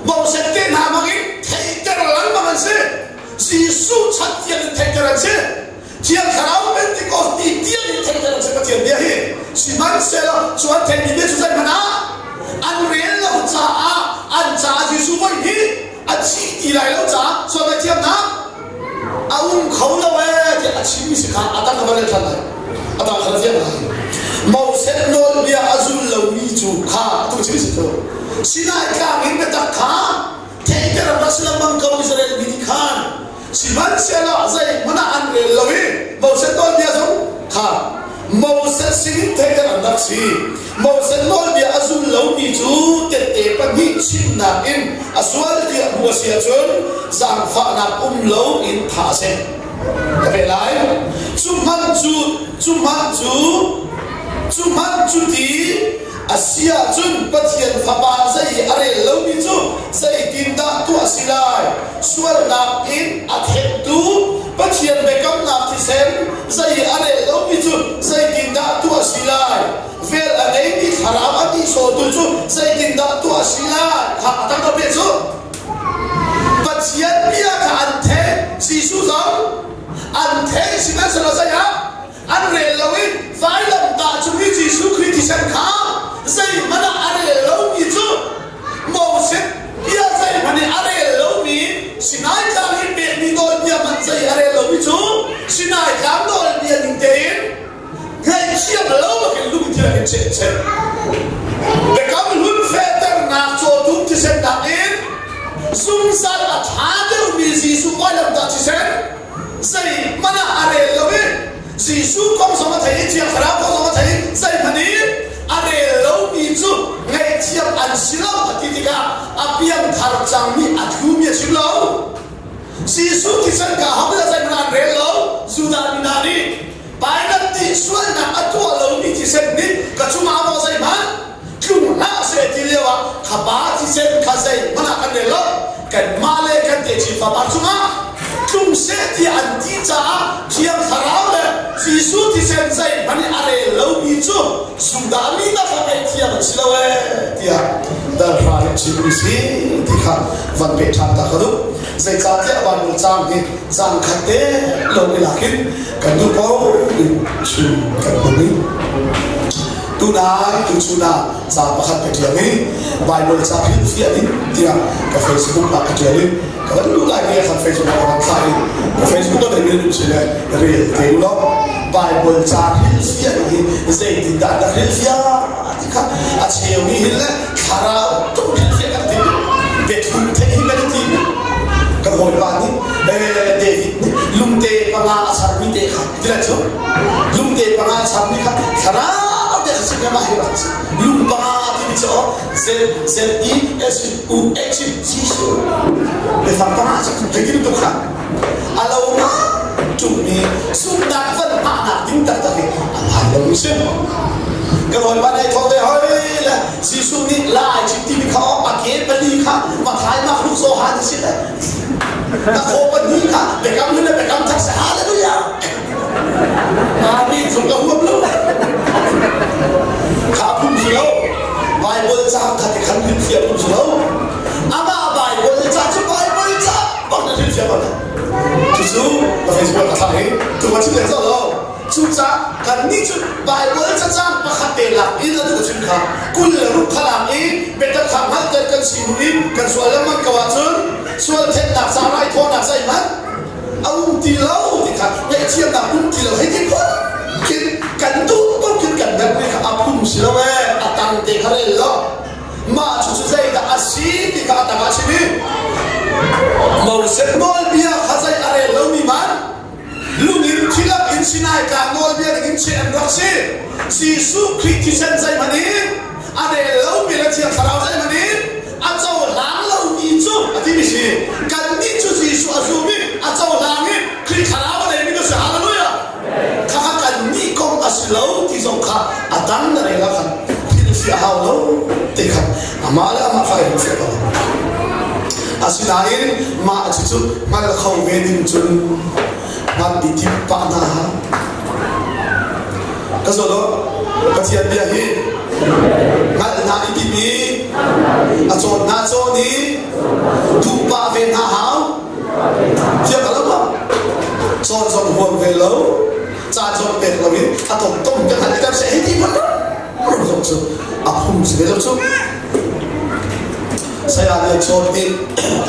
Moses te hna bangin theihter lengmang an si. Jesuh chan tiang in theihter an si. Thiang Thlarau Pentecost ni tiang in theihter an si Pathian bia hi. Sihmanhsehlaw cu an theihmi bia cu zeihmanh ah an rel lo caah an caah Jesuh voi hi a thi ti lai lo caah sual ngaihthiamnak a um kho lo ee tiah a chimmi si kha a dang a van rel ṭhan lai. A dang kha fiang lai. Moses nawlbia a zul lomi cu kha tu chim si cu. Sinai tlang in biatak kha theihter a rak si lengmang ko Israel mi nih khan Sihmanhsehlaw zeihmanh ah an rel lo i Moses nawlbia zong kha Moses sinin theihter an rak si. Moses nawlbia a zul lomi cu tette pahnih chimnak in a sual tiah hmuh a si ahcun zaangfahnak um lo in thah a si. Ka peh lai. Cu hmanh cu cu hmanh cu cu hmanh cu ti A si ahcun Pathian Fapa zei i a rel lomi cu zeitindah tuah a si lai? Sualnak in a thenhtu Pathian biakamnak thisen zei i a rel lomi cu zeitindah tuah a si lai? Vel a ngeimi thlarau a nihsawhtu cu zeitindah tuah a si lai? Kha a tang ka cu Pathian bia kha an theih, Jesuh zong an theih, sihmanhsehlaw zei ah An rel lo i vailamtah cung i Jesuh Khrih thisen kha zeihmanh ah a rel lomi cu Moses bia zeihmanh i a rel lomi Sinai tlang i pekmi nawlbia hmanh zei a rel lomi cu Sinai tlang nawlbia ning tein ngaihthiam lo bakin lungthin in cheh cheh. Biakam hlun fehternak cawtum thisen nakin zungzal a ṭha deuhmi Jesuh vailamtah thisen zeihmanh ah a rel lo i Jesuh kong zong a thei i Thiang Thlarau kong zong a thei i zeihmanh i a rel lomi cu ngaihthiam an si lo a ti tikah a piangthar cangmi a tlumi a chim lo. Jesuh thisen ka hodah zeihmanh an Zeicahtin sualnak a tuah lomi thisen nih ka cungah maw zeihmanh tlung hlah seh ti lio ah kha pa thisen kha zeihmanh ah kan rel lo. Kanmah le kan techin fapa cungah tlung seh tiah an ti caah Thiang Thlarau le Jesuh thisen zeihmanh i a rel lomi cu Judah mi taktak ngaihthiam an si lo ee tiah dalhra nih chimmi si ti kha van peh ṭhan ta ka duh. Zeicahtiah Baibal caang hi caang khat te lo i lak in kan duh ko in chim kan hmang i tunai tuchun ah ca pakhat ka ṭial i Baibal ca hrilhfiah ding tiah ka Facebook ah ka ṭial i ka van luh lai ke khan Facebook ah ka van thlah i ka Facebook ah dei si le rel te u law Bible ca hrilhfiah hi zeitindah na hrilhfiah ti kha a cheu ni hin le thlarau tuk hrilhfiah kan ti biathum theih hi kan ti kan hawipa nih David nih lungte panga a charmi te kha ti lai cu lungte panga a charmi kha thlarau te kha sin mah hi rak si lung panga timi cu Z Z E S U H Jesuh biafang panga cu zeitin tuk kha a lo ma ṭungmi zumhnak van hngahnak ding taktak hi a hmaan lomi si. Kan hawipa nih thaw ve hoi le Jesuh nih la ai chim timi kha a ke pali kha Mathai mak lu Johan si le a khaw pahnih kha biakam hlun le biakam thar si hallelujah Amen zong ka huam lo kha phung si lo Bible ca kha ti khan phun fiam phung si lo amah Bible ca cu Bible ca bak na phun fiam bak cucu ka Facebook ka thlang i tu ma chim leng lo cucaah kan nih cu Bible cacang pakhat te lak in atu ka chim kha 26 kha lak i biatak kha hngalhter kan si hnu i kan sual lengmang ko ahcun sual thennak ca raithawinak zeihmanh a um ti lo ti kha ngaihthiamnak um ti lo hei ti phun khin kan duh tuk khin kan herhmi kha a phung si lo ee a tang te kha rel lo mah cu cu zeidah a si ti kha a tang ah chim i Moses nawlbia kha zei a rel lomi man lungin thilak in Sinai tlang nawlbia ding in cheh an rak si Jesuh Khrih thisen zeihmanh in a rel lomi le Thiang Thlarau zeihmanh in a cohlang lomi cu a timi si kannih cu Jesuh a zum i a cohlang i Khrih thlarau a neimi kan si hallelujah khakha kannih kong a si lo ti zong kha a dang na rel ah khan thil si a hau lo ti khan amah le amah kha i fiah ko asinain mah cucu hngal kho ve ding cun hngal i tim pah hna ka zaw lo Pathian bia hi hngalh hna i tim i a cawn hna cawn i duh pah ve hna hau thiam ka lo ma cawn zong huam ve lo ca zong pek lo in a tom tom ka hngalh ter se hei ti phun rum zong cu a phung si ve lo cu saya lian chawn nih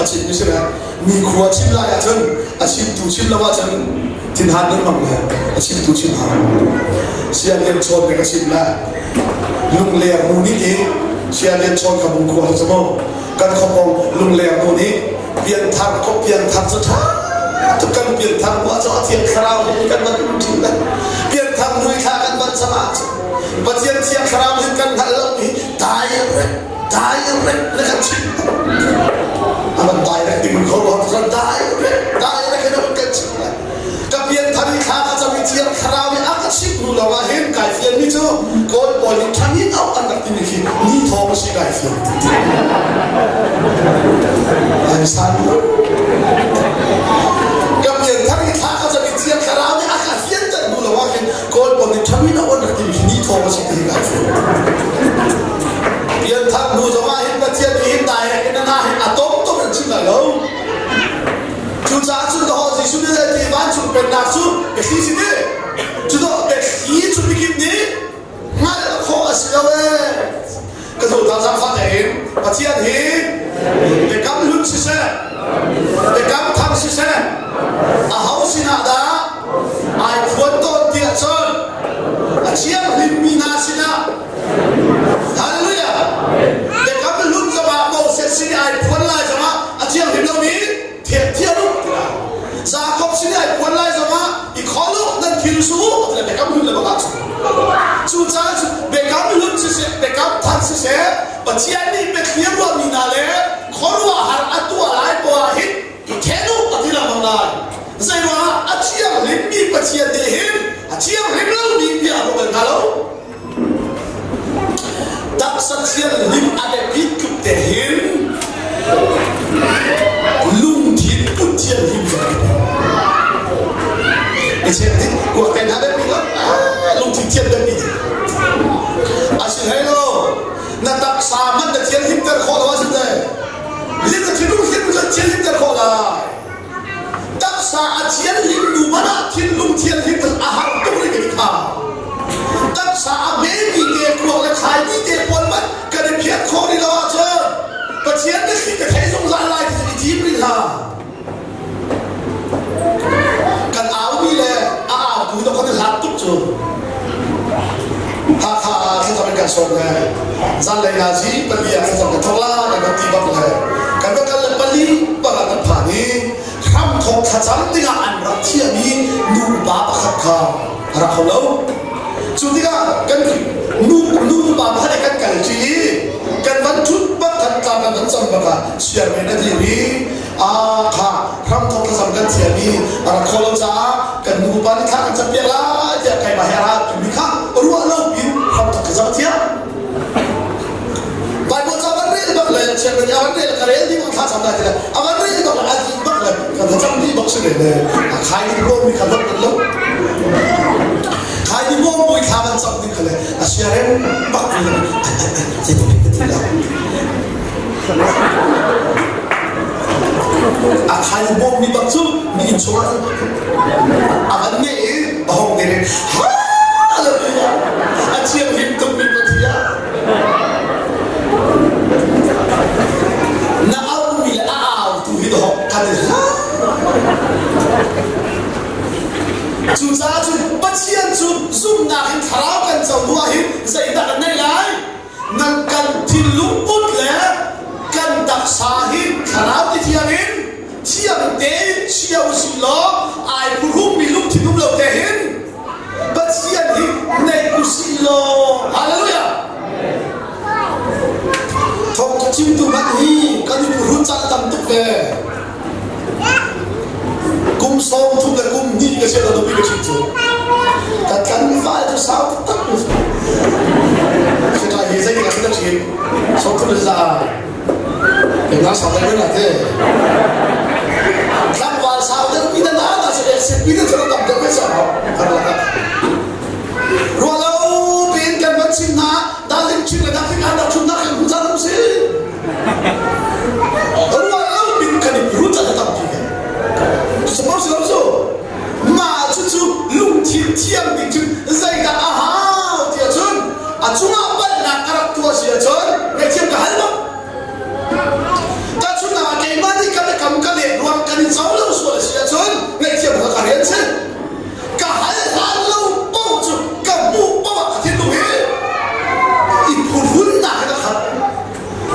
a chim mi si le mi khua chim lai ahcun a chimtu chim lo ahcun thinhan lengmang le a chimtu chim hau sia lian chawn nih ka chim le lungler nu nih ti sia lian chawn ka bung khua cu mu kan khopong lungler nu nih pianthar ko pianthar cu tha tuk kan pianthar bu cu a thiang thlarau hin kan van um thin le pianthar nui thla kan van sama cu Pathian thiang thlarau hin kan hngalh lo mi direct direct na kan chim aman direct ding kho lo kan direct direct in kan chim lai ka pianthar i thla ka cam i thiang thlarau nih a ka chimh hnu lawng ah hin kai fian mi cu kawl pawl nih thanin au an rak timi khi ni thawng a si kai fian ai san ka pianthar i thla ka cam i thiang thlarau nih a ka fianter hnu lawng ah hin kawl pawl nih thanin au an rak timi khi ni thawng a si ti kai fian pianthar hnu zong ah hin Pathian nih hin direct in na hin a tom tom in chim lai lo Cucaah cun dawh Jesuh nih zei ti vancung pennak cu biathli si ti. Cu dawh biathli cu mikip nih hngalh khawh a si lo ee. Ka zulta zaangfah tein Pathian hi biakam hlun siseh, biakam thar siseh, aho sinah dah ai phuan tawn tiah cun a thianghlimmi hna sinah Hallelujah! Biakam hlun zongah Moses sin i ai phuan lai zongah a thianghlim lomi thian u ti lai. Jakob sin i ai phuan lai zongah i khol u nan thil su u ti lai biakam hlun le bangah cu. Cucaah cun biakam hlun siseh, biakam thar siseh, Pathian nih biathli a ruahmi hna le khuaruahhar a tuah lai poah hin i then u a ti lengmang lai. Zeiruangah a thianghlimmi Pathian nih hin a thianghlim lomi Kan aumi le a autu to kan hlat tuk cu. Hakha ah thlacam in kan sawm le zanlei nazi pali ah thlacam kan thawk la kan kan ti bak le kan va kal le pali bak ah kan phan i hramthawk thlacam dingah an rak thiahmi nupa pakhat kha a rak kho lo. Cu tikah kan nu nupa pakhat he kan kal ṭi i kan van ṭhut bak khan tla kan van cam bak ah siarmen a dir i a kha hramthawk thlacam kan thiam i a rak kho lo caah kan nupa nih thla kan campiak lai tiah keimah he a ra timi kha ruah lo pin hramthawk thlacam a thiam. Bible ca van rel bak le chiarmen a van rel ka rel ding thla cam lai ti le a van rel bak le a dih bak le kan thlacam dih bak si ve le a khai ding bawm mi kha lot lo khai ding bawm bui thla van cam ding kha le a siarem bak mi le zeitin ka ti la a khai ding bawm mi bak cu mi inn chungah a van ne i a hong ne hallelujah a thianghlim tuk mi Pathian na aumi le a autu hi dawh kan i hlah. Cucaah cun Pathian cu zumhnak in thlarau kan co hnu ah hin zeidah kan neih lai? Nan kan thinlung put le kan taksa hi thlarau ti thiang in thiang tein chia usih law ai phuhrungmi lungthin um lo te hin Pathian hi nei usih law hallelujah Thawngtha chimtu hmanh hi kan i phuhrun caan tam tuk ve. Kum 30 le kum hnih ka sian nupi ka chim cu. Ka tlangval cu sau taktak mu. Sita hi zei ka na chim. 30 le za. Keimah sau deuh na te. Tlangval sau deuh mi na na na se se pi na tam deuh ka sa. Kan la Ruah lo piin kan van chim hna darling chin le dak kan dak chun nak kan hmu caan si. Ruah lo pin kan i phu caan tampi ke. Suppose si lo su. Mah cu cu lungthin thiam ding cun zeidah a hau ti ahcun a cungah palhnak ka rak tuah si ahcun ngaihthiam ka hal bak. Tahchunhnak ah keimah nih ka biakam ka leh ruang kan i co lo sual a si ahcun ngaihthiam kha ka rian si. Ka hal hlan lo paoh cu ka hmuh paoh ah ka thinlung hi i phuhrunnak in a khat.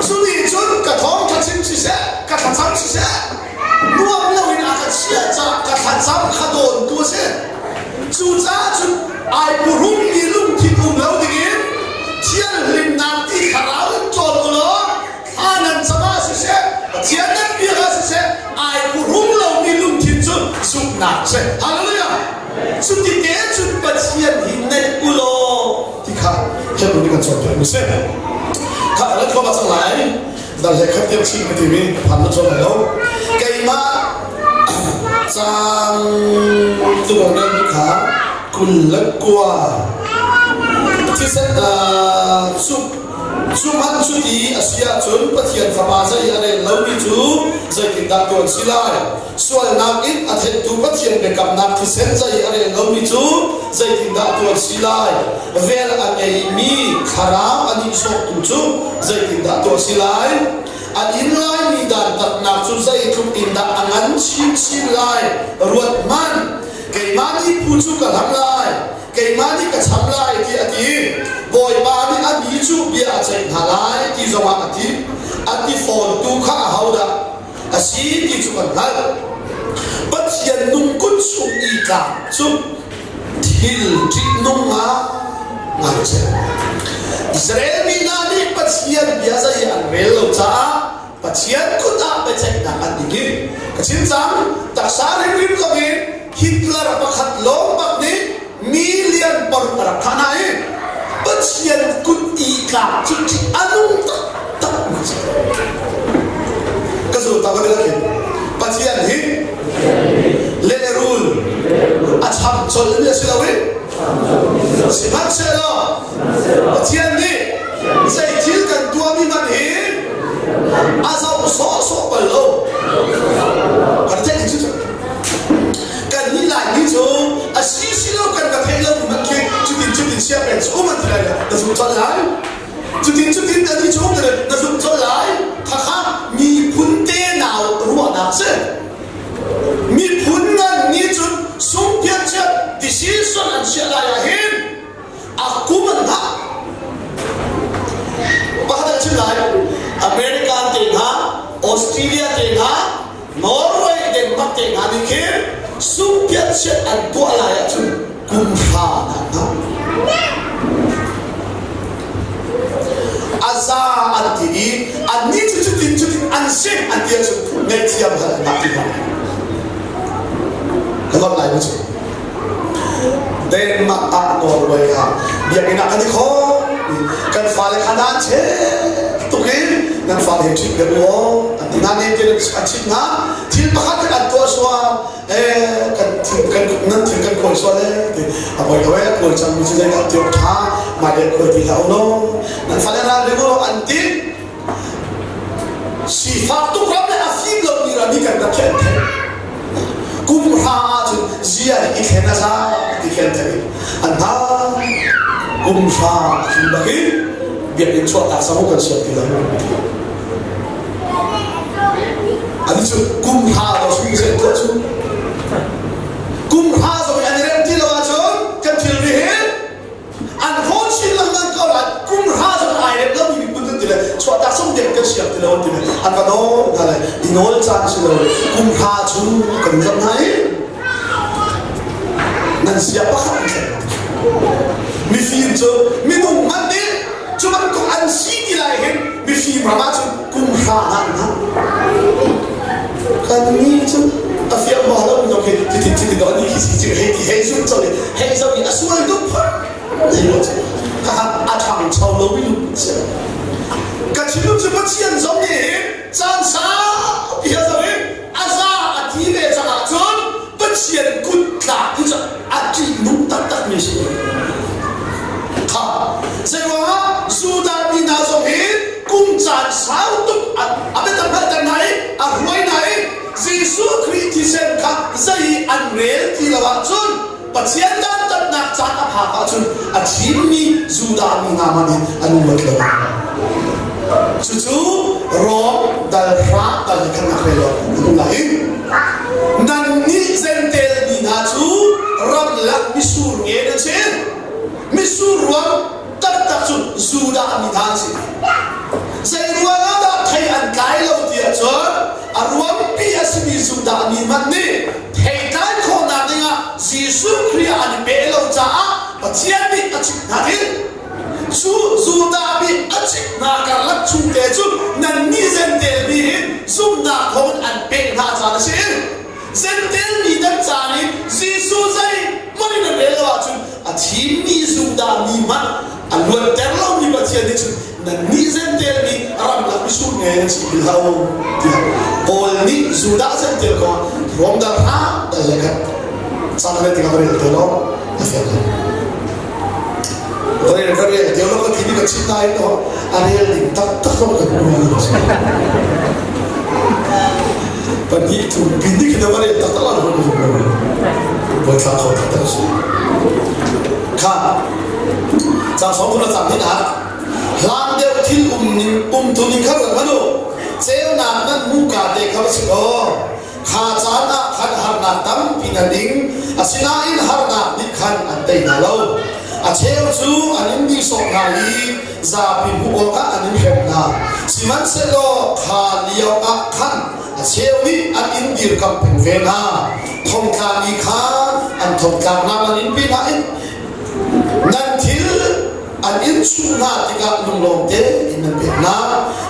Cu nih cun ka thawngṭha chim siseh, ka thlacam siseh, nuam loin a ka chiah caah ka thlacam kha dawntu a si. Cucaah cun ai phuhrungmi lungthin um lo dingin thianhlimnak ti thlarau in ṭawl u law thla nan cam ah siseh, Pathian nan biak ah siseh, ai phuhrung lomi lungthin cu zumhnak a si. Hallelujah! Cuti te cun Pathian hi naih u law ti kha Hebrew nih kan cawnpiak mi si. Kha kan thluak a cang lai. Dal he khat tiang chim ka timi phan na cawn lo. Keimah cang tu nan kha 29 thisen cu cu hmanh cu ti a si ahcun Pathian Fapa zei a rel lomi cu zeitindah tuan si lai? Sualnak in a thentu Pathian biakamnak thisen zei a rel lomi cu zeitindah tuan si lai? Vel a ngeimi thlarau a nihsawhtu cu zeitindah tuah si lai? An in laimi dantatnak cu zeitluk in dah a ngan chinchin lai? Ruat hmanh! Keimah nih phu cu ka hlam lai, keimah nih ka cham lai tiah a ti. Bawipa nih a mi cu bia a ceih hna lai ti zongah a ti. A ti fawntu kha ahodah a si ti cu kan hngalh. Pathian nung kut chung i tlak cu thil ṭihnung ah ngai a si. Israel mi hna nih Pathian bia zei an rel lo caah Pathian kut ah biaceihnak an ding i ka chim cang taksa rimrim lo in Hitler pakhat lawng bak nih million paruk a rak thah hna i Pathian kut i tlak cu ṭih a nung taktak mi si. Ka zul ta ka khin Pathian hi lehrul a cham colh mi a si lo i sihmanhsehlaw Pathian nih zei thil kan tuahmi hmanh hi a zoh sawhsawh bal lo. Kan theih cu kan nih Laimi cu a si si lo kan ka theih lo hmanh khi cutin cutin sia peng cu um an ti lai lo na zumh colh lai. Cutin cutin na ti cu um na zumh colh lai. Khakha miphun te nau ruahnak si. Sungpiat chiat an tuah lai ahcun kum hra na hngah. A za an ti i annih cu cutin cutin an si an ti ahcun ngaihthiam hal an ngah ti hna. Ka lawmh lai mu cu. Denmark ah Norway ah biakinn ah kan i khawm. Kan fale kha nan che tuk in nan fale he ṭhit deuh u an ti hna ne ti an chimh hna. Thil pakhat kan tuah sual kan thil kan nan thil kan khawi sual e ti a poi ko e khawi cang mi cu zeidah ti awk ṭha mai le khawi ti hlah u law nan fale ral ring u an ti. Sifak tuk ram le a fim lomi ram hi kan rak khi an theih. Kum hra ahcun zia hi i thlen a za ti khi an theih. An hna kum hra a tling bak i biakinn chuahtak samu kan siam ti lo. Ani cu kum hra lo sui se tuah cu. Kum hra zong an i rem ti lo ahcun kan thilri hi an hawn chin lengmang ko lai kum hra zong ai rem lomi miphun an ti le chuahtak sung deng kan siam ti lo an ti le an va nawl hna le i nawl caan si lo kum hra chung kan zam hna i nan sia pakhat an thlen mifim cu minung hmanh nih cu bantuk an si ti lai hin mifim ram ah cun kum hra hna an hna kan ni cu a fiang ba lo mi khi ti ti ti do ni khi si chi hei ti hei zum cho ni hei zo ni a sual tuk phar nei lo chi ka a thang chau lo mi lu si ka chim cu Pathian zong nih hin caan sau pi a zo i a za a ti ve cangah cun Pathian kut tlak hi cu a ṭihnung taktak mi si kha zeiruangah Judah mi hna zong hi kum caan sau tuk a biatak hngalhter hna i a hruai hna i Jesuh Khrih thisen kha zei an rel ti lo ahcun Pathian dantatnak caan a phak ahcun a thimmi Judah mi hna hmanh hin an luat lo. Cucu Rom dal hra dal hi khan rel lo an um lai. Nannih Jentail mi hna cu ramlak misur nge nan si. Misur ruang taktak cu Judah mi hna an si. Zei ruang ah dah thei an tlai lo ti ahcun a ruangpi a simi Judah mi hmanh nih theitlai khawhnak dingah Jesuh Khrih ah an i pe lo caah Pathian nih a chimh hna ding. Cu Judah mi a chimh hna karlak chungte cu nannih Jentail mi hi zumhnak thawngin an pek hna caan a si. Jentail mi nan caan i Jesuh zeihmanh in an rel lo ahcun a thimmi Judah mi hmanh a luatter lomi Pathian nih cun nannih Jentail mi ramlak misur nge nan si ti lo tiah Paul nih Judah Jentail kong Rom dal hra dal le khat caan le tikah rel te lo a fiang lo. Rel ka rel te lo ka ti ka chim nain no a rel ding taktak lo kan hmu pahnih thum pin dik na rel taktak lo kan hmu lo thla kho taktak si kha cang song tu na cang hin ah hlan deuh thil um ning um tu ning kha ran hanu ceunak nan mu ka te kha si ko kha caan ah khan harnak tampi nan ing asinain harnak nih khan an tei hna lo a cheu cu an in nihsawh hna i zapi hmuh awkah an in hrem hna sihmanhsehlaw kha lio ah khan a cheu nih an in dirkamh peng ve hna thongtlami kha an thongtlaknak an in pe hna i nan thil an in chuh hna tikah lunglawm tein nan pek hna.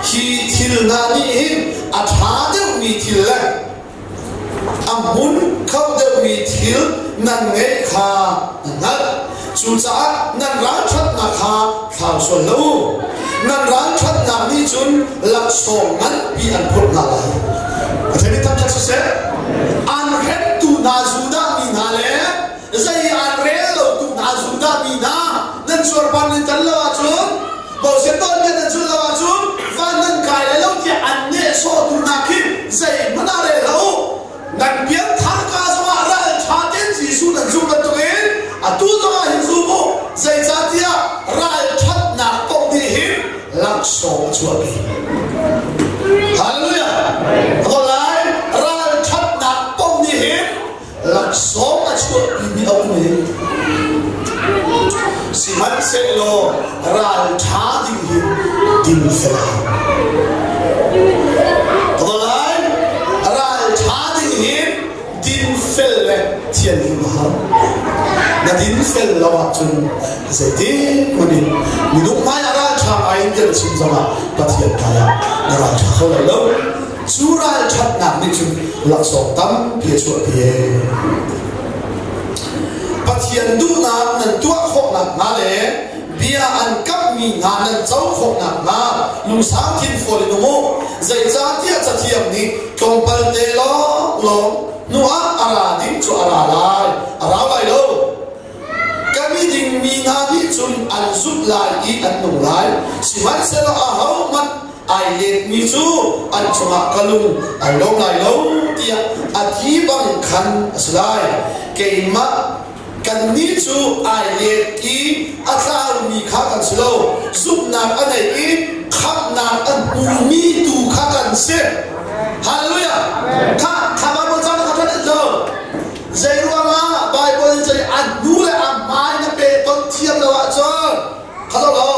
Hi thil hna nih hin a ṭha deuhmi thil le a hmun kho deuhmi thil nan ngeih kha nan hngalh. Cucaah nan ralṭhatnak kha thlau sual hlah u. Nan ralṭhatnak nih cun laksawng nganpi an phurh hna lai. A theimi thangṭhat siseh, an hremtu hna Judah mi hna le zei an rel lo tu hna Judah mi hna nan cuarpar nan tan lo ahcun Moses nawlbia nan zulh lo ahcun van nan kai lai lo tiah an nehsawhtu hna khi zeihmanh ah rel hlah u. Nan pianthar ka zongah ralṭha tein Jesuh nan zumh bantukin atu zongah hin zum u. Zeicahtiah ralṭhatnak paoh nih hin laksawng a chuahpi. Hallelujah! A lai ralṭhatnak paoh nih hin laksawng a chuahpimi a um i sihmanhsehlaw ralṭha ding hi dinfel a hau. Vawlai ralṭha ding hi dinfel le Thianhlim a hau. Na dinfel lo ahcun zeitin hmanh in minung hmai ah ralṭha ngai in kan chim zongah Pathian hmai ah na ralṭha kho lai lo. Cu ralṭhatnak nih cun laksawng tampi a chuahpi. Pathian duhnak nan tuah khawh nakhnga le bia an kamhmi hna nan co khawh nakhnga lungsau thinfual in um u. Zeicahtiah Cathiang nih tlawmpal te lawnglawng hnuah a ra ding cu a ra lai, a rau lai lo. Ka miding mi hna nih cun an zumh lai i an nung lai. Sihmanhsehlaw ahohmanh ai letmi cu an cungah ka lung ai lawm lai lo tiah a ti bang khan a si lai. Keimah kannih cu ai let i a tlaumi kha kan si lo. Zumhnak a nei i khamhnak a hmumi tu kha kan si. Hallelujah! Kha kha Bible caan kha ṭhan lo. Zei ruangah Bible in cun a hnu le a hmai na pe ton thiam lo ahcun kha lo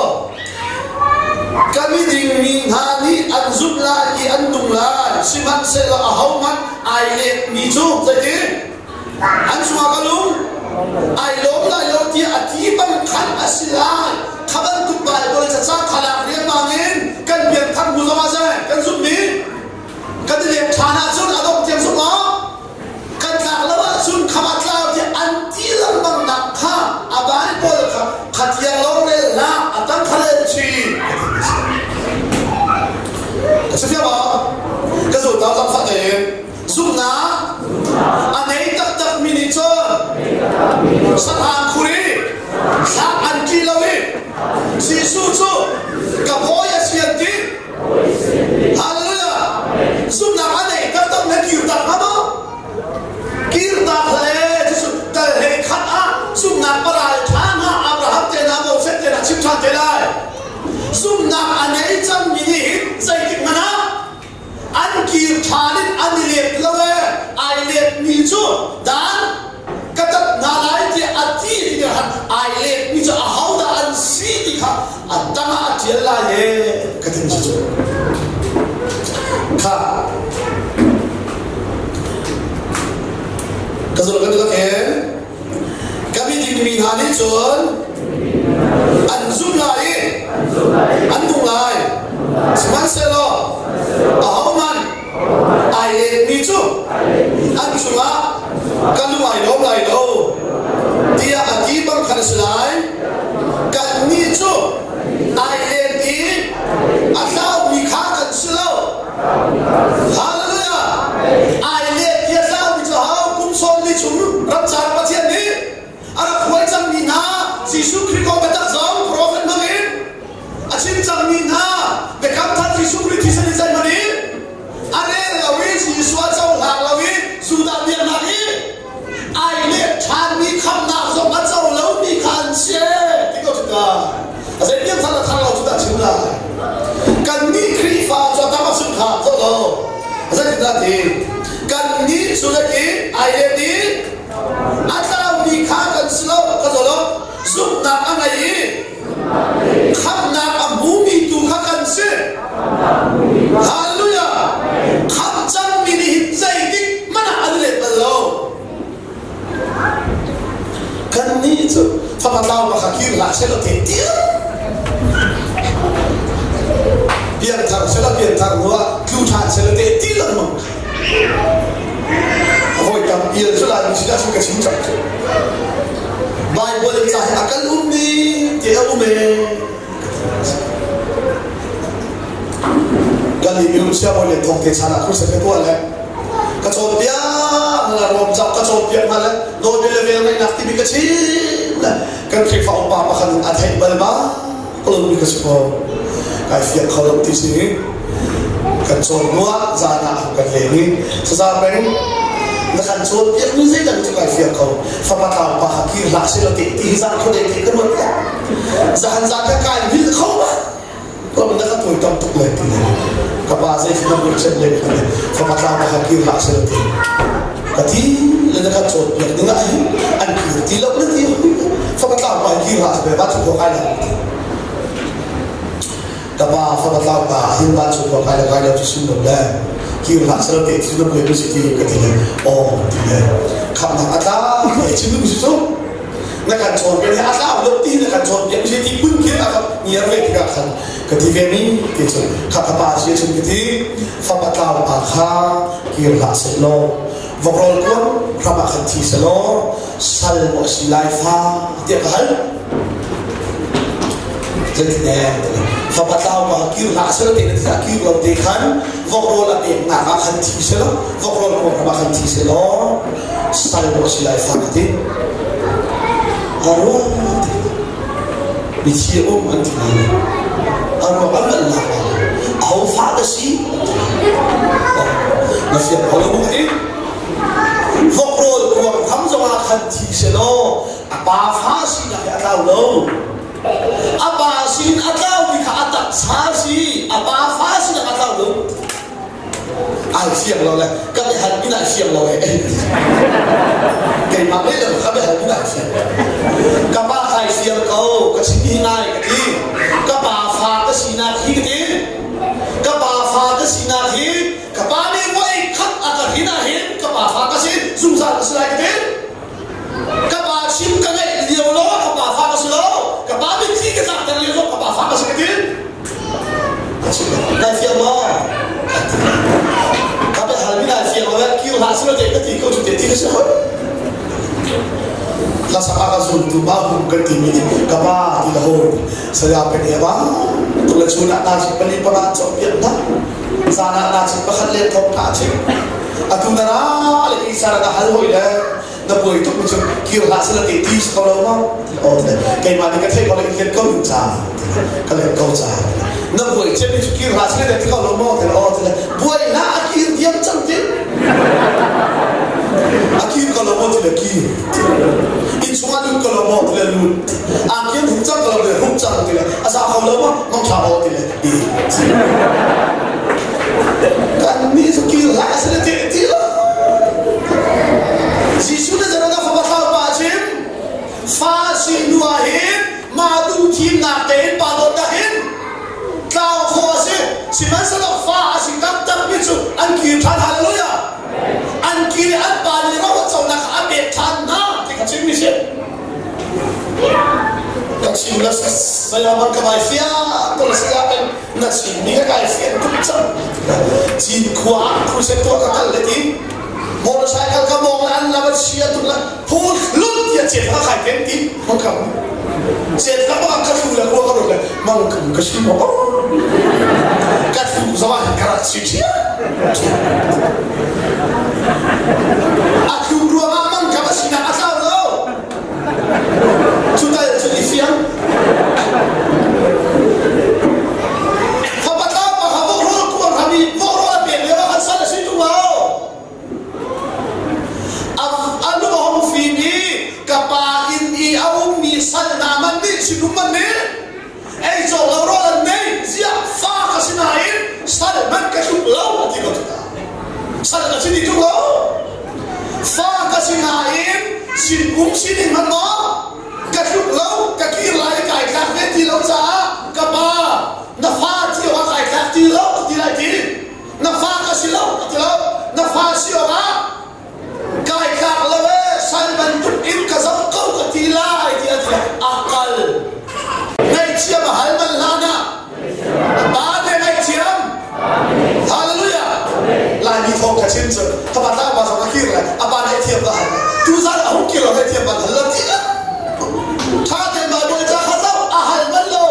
ka miding mi hna nih an zumh lai i an nung lai sihmanhsehlaw ahohmanh ai letmi cu zeitin an cungah ka lung ai lawm lai lo tiah a ti bang khan a si lai. Kha bantuk Bible caca kha lak riangmang in kan pianthar hnu zongah zei kan zumhmi kan i lek ṭhan ahcun a dongh tiang zumh awk kan tlak lo ahcun khama tlau tiah an ti lengmang nak kha a Bible kha khatiang lo rel hlah a tang kha rel chin ka si fiang maw ka zul ta zong kha tein zumhnak a nei taktak mi nih cun sahrang khur i thlak an ṭi lo i Jesuh cu ka bawi a si an ti. Hallelujah! Zumhnak a nei taktak na kir tak hnga maw? Kir tak le cucu tal he khat ah zumhnak paral ṭha hna Abraham te hna Moses te hna chim ṭhan te lai. Zumhnak a nei cangmi nih hin zeitik hmanh ah an kir ṭhan in an i let lo e ai letmi cu dan ka tat hna lai tiah a ti ti khan ai letmi cu ahodah an si ti kha a tangah a ṭial lai e ka ti cu kha ka zul kan lak he ka miding mi hna nih cun an zumh lai i an nung lai sihmanhsehlaw ahohmanh ai letmi cu an cungah ka lung ai lawm lai lo tiah a ti bang khan a si lai. Kannih cu ai let i a tlaumi kha kan si lo. Hallelujah! Ai let i a tlaumi cu hau kum 40 chung ramcar Pathian nih a rak huai cangmi hna Jesuh Khrih kong biatak zong profet hmang in a chim cangmi hna biakam thar Jesuh Khrih thisen in zeihmanh in a rel lo i Jesuh a cohlang lo i Judah biaknak i ai let ṭhanmi khamnak zong a co lomi kha an si ti ko cu a zei pian thar a thar lo cu dah chim lai. Kannih Khrihfa cu a tam a sung kha zo lo zeitindah ti kannih cu le ki ai let i a tlaumi kha kan si lo ka zo lo zumhnak a ngei i khamhnak a hmumi tu kha kan si. Hallelujah! Khamh cangmi nih hin zeitik hmanh ah an let bal lo. Kannih cu fapa tlau pakha kir hlah seh law te tiang pianthar seh law pianthar hnu ah tlu ṭhan seh law te ti lengmang hawi tam ial cu lai si ahcun ka chim cang cu Bible in ca hi a kal ummi te a um e kan i mium sia bawi le thong te chan ah khursa ka tuah le ka cawnpiak la rom zau ka cawnpiak hna le nawlbia le vel ngaihnak timi ka chim le kan Khrihfa upa pakhat in a theih bal ma mi ka si ko kai fiang kho lo ti si kan cawn hnuah zan ah kan leng i saza peng na kan cawnpiak mi zeidah cu kai fiang kho fapa tlau pa kha kir hlah seh law te ti hi zan kho dei te kan ruat zahan zan ka kai hil kho ma ko na ka tuai tam tuk le ti le ka pa zei na bul chen le ti le fapa tlau pa kha kir hlah seh law te ka ti le na kan cawnpiak ding ah hin an kir ti lo na ti fapa tlau pa kir hlah seh va chu ko kai la ka pa fapa tlau pa hin va chu ko kai la kai lo chu sim lo le kir hlah seh law te ti na buai bu si ti ka ti le aw ti le. Khamhnak a tlau ti chim duh si cu. Na kan cawnpiak hi a tlau lo ti na kan cawnpiak si ti phun khin a ka ngiar ve tikah khan ka ti ve mi ti cu kha ka pa si cun ka ti fapa tlau pa kha kir hlah seh law vawkrawl kuan ram ah khan thi seh law sal maw a si lai fa tiah ka hal. Zeitineh fapa tlau pa kir hlah seh law te na ti kir lo te khan vawkrawl a peknak ah khan thi seh law vawkrawl kuan ram ah khan thi seh law sal maw a si lai fa ka ti. A ruang ti mithi a um an ti lai lo. A ruang an manh lak lai lo. Aho fa dah si an ti lai lo. Na fiang ko lo mu ka ti. Vawkrawl kuang tham zongah khan thi seh law a pa fa sinak he a tlau lo. A pa sin a tlaumi kha a taksa si, a pa fa sinak a tlau lo. Ai fiang lo le ka biahal min ai fiang lo e. Keimah le ka biahal min ai fiang. Ka pa kai fiang ko, ka chim hi ngai ka ti. Ka pa fa ka sinak hi ka ti. Ka pa fa ka sinak hi ka pa nih voi khat a ka hin ah hin ka pa fa ka si zungzal ka si lai ka ti. Ka pa chim ka ngeih lio lo ka pa fa ka si lo. Ka pa mitthli ka tlakter lio zong ka pa fa ka si ka ti. Nai fiang maw? Ka bia halmi nai fiang lo kir hlah silo te ka ti ko cu te ti ka si hoi. Hlasak a ka zultu ma hum kan timi nih ka pa ti la hon saya pen he ba tu le chun ah na chim pali panga chok piak na zan ah na chim pakhat le thong ka chim atu na ra le isa na hal hoi le na buai tuk mi cu kir hlah sila te ti ko lo ma o te keimah nih ka theih ko le in ko in ca ka let ko ca na buai cem mi cu kir hlah sila te ti ko lo maw te o te buai hlah a kir diam cang ti a kir ko lo maw ti le kir in chungah lut ko lo maw ti le lut a kir huk cang ko lo le huk cang ti le a sa kho lo maw mong tha o ti le i kan nih cu kir hlah sila te ti lo Jesuh nih zeidah fapa thlau pa a chim? Fa si hnu ah hin mah duh thimnak tein pa dawtnak hin tlau khawh a si. Sihmanhsehlaw fa a si taktakmi cu an kir ṭhan. Hallelujah! An kir i an pa nih ro a conak kha a pek ṭhan hna ti kha chimmi si. Ka chim la saya man ka vai fiang ko la saya kan na chimmi ka kai fiang tuk cang. Cinkhua ah crusade tuah ka kal le ti motorcycle ka mong le an lam an sia tuk la phul lut tia chet ka khai ken ti mang kam chet ka bang ka thlu le khua ka rut le mang kam ka si mo ka thlu zawa ka rat si thia a thlu ruangah mang kam a sinak a tlau lo cu tal cu i fiang Fapatla pa kha vawk kuang kha mi vawk rawl a pek lio ah khan sal a si tung lo. A lung a hung fim i ka pa inn i a ummi sal hna man nih sinum man nih ei cawk lo rawl an nei ziah fa ka si nain sal man ka tluk lo a ti ko cu ta. Sal ka si ti tluk lo. Fa ka si nain sinum sining hmanh maw ka tluk lo ka kir lai kai thlak ve ti lo caah ka pa na fa ti awk ah kai thlak ti lo ka ti lai ti na fa ka si lo ka ti lo na fa si awk ah kai thlak lo e sal bantuk in ka zoh ko ka ti lai ti a ti a kal ngaihchiam a hal man hlan ah pa te ngaihthiam Hallelujah Laimi thawng ka chim cu ka pa tlang pa zong a kir le a pa ngaihthiam ka hal tu zan a hung kir lo ngaihthiam ban hal lo ti la tha te Bible ca kha zoh a hal bal lo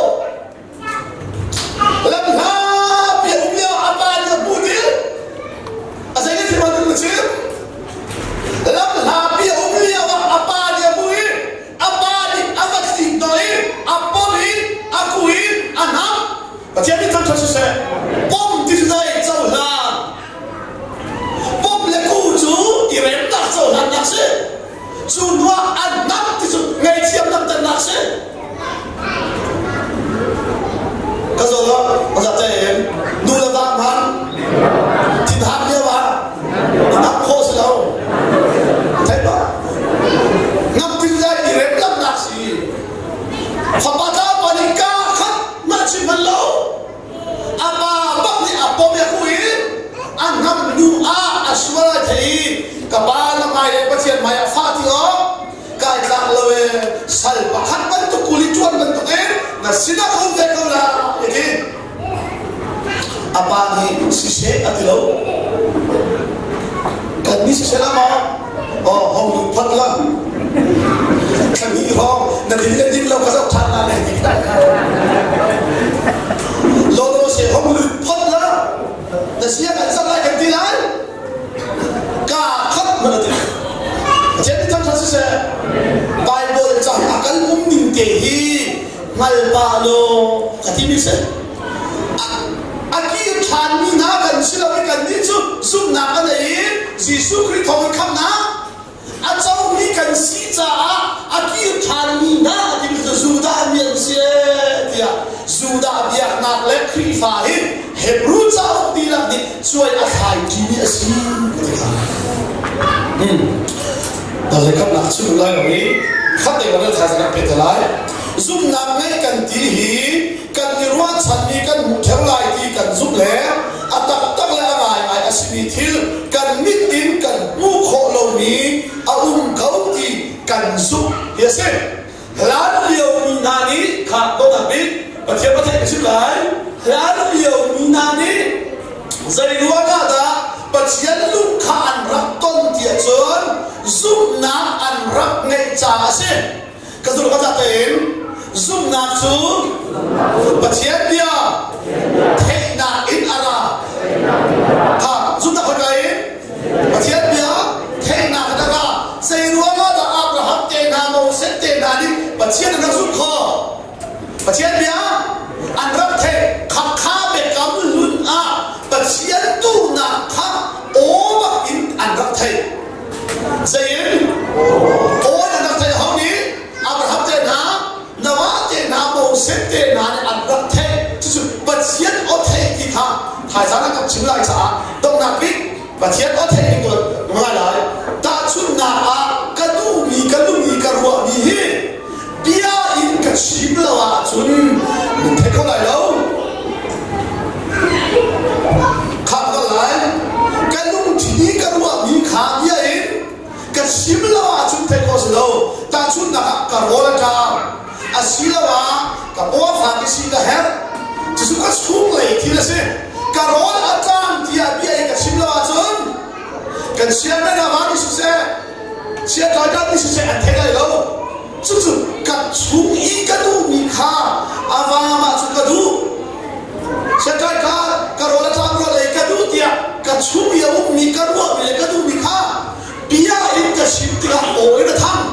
lam hla pi um lio a pa nih a hmuh dil a zei thil man na chim lam hla pi um lio ah a pa nih a hmuh i a pa nih a va tlik dawh i a pom i a ku i a hnam Pathian nih thangṭhat siseh pom ti cu dai cohlan pom le ku cu i remnak cohlannak si cu hnuah an hnam. Lai lo. Kan ni sisela maw? Oh, hong lut phot la. Thla hrawng na din le din lo ka zoh ṭhan la ne ti. Lolo se hong lut phot la. Na sia kan zat lai kan ti lai. Ka khat mana ti. Pathian nih thangṭhat siseh. Bible ca hi a kal um ning te hi hngal pa law ka ti mi si. A kir ṭhanmi hna kan si lo i kannih cu zumhnak a nei i Jesuh Khrih thawngin khamhnak a comi kan si caah a kir ṭhanmi hna timi cu Judah mi an si tiah Judah biaknak le Khrihfa hi Hebrew cauk dihlak nih cuai a thlai ṭimi a si ti kha. Dal khamnak chim lai lo i khat dei wan thaizing ah pe te lai. Zumhnak ngeih kan ti hi kan i ruahchanmi kan hmuh theu lai ti kan zumh le a taktak le a ngaingai a simi thil kan mit in kan hmuh khawh lomi a um ko ti kan zumh hi a si. Hlan lio mi hna nih kha dawtnak bik Pathian va theih ka chim lai. Hlan lio mi hna nih zei ruangah dah Pathian lung kha an rak ton tiah cun zumhnak an rak ngeih caah a si. Ka zulh ka tein zumhnak cu Pathian bia theihnak in a ra. Kha zumhnak hoi ka in Pathian bia theihnak in a ra. Zei ruangah dah Abraham te hna Moses te hna nih Pathian an rak zumh khawh? Pathian bia an rak theih. Khakha biakam hlun ah Pathian duhnak kha aw bak in an rak theih. Zein aw an rak theih ho nih Abraham te hna, Noah te hna, Moses te hna nih an rak theih. Cucu Pathian aw theih ti kha thaizang an kan chim lai caah donghnak bik Pathian aw theih ning tuan ngai lai. Tahchunhnak ah ka duhmi, ka lung i ka ruahmi hi bia in ka chim lo ahcun nan thei kho lai lo. Kham ko lai. Ka lungthin i ka ruahmi kha bia in ka chim lo ahcun theih khawh si lo. Tahchunhnak ah ka rawl a ṭam. Asiloah ka paw a fak i si ka herh. Cucu ka chunglei thil a si. Ka rawl a ṭam tiah bia in ka chim lo ahcun kan sianginn ah van i siseh, siangkai ni siseh an thei lai lo. Cucu ka chung i ka duhmi kha a vam ah cun ka duh. Siangkai kha ka rawl a ṭam rawl ei ka duh tiah ka chung i a ummi ka ruahmi le ka duhmi kha bia in ka chim tikah aw in a thang.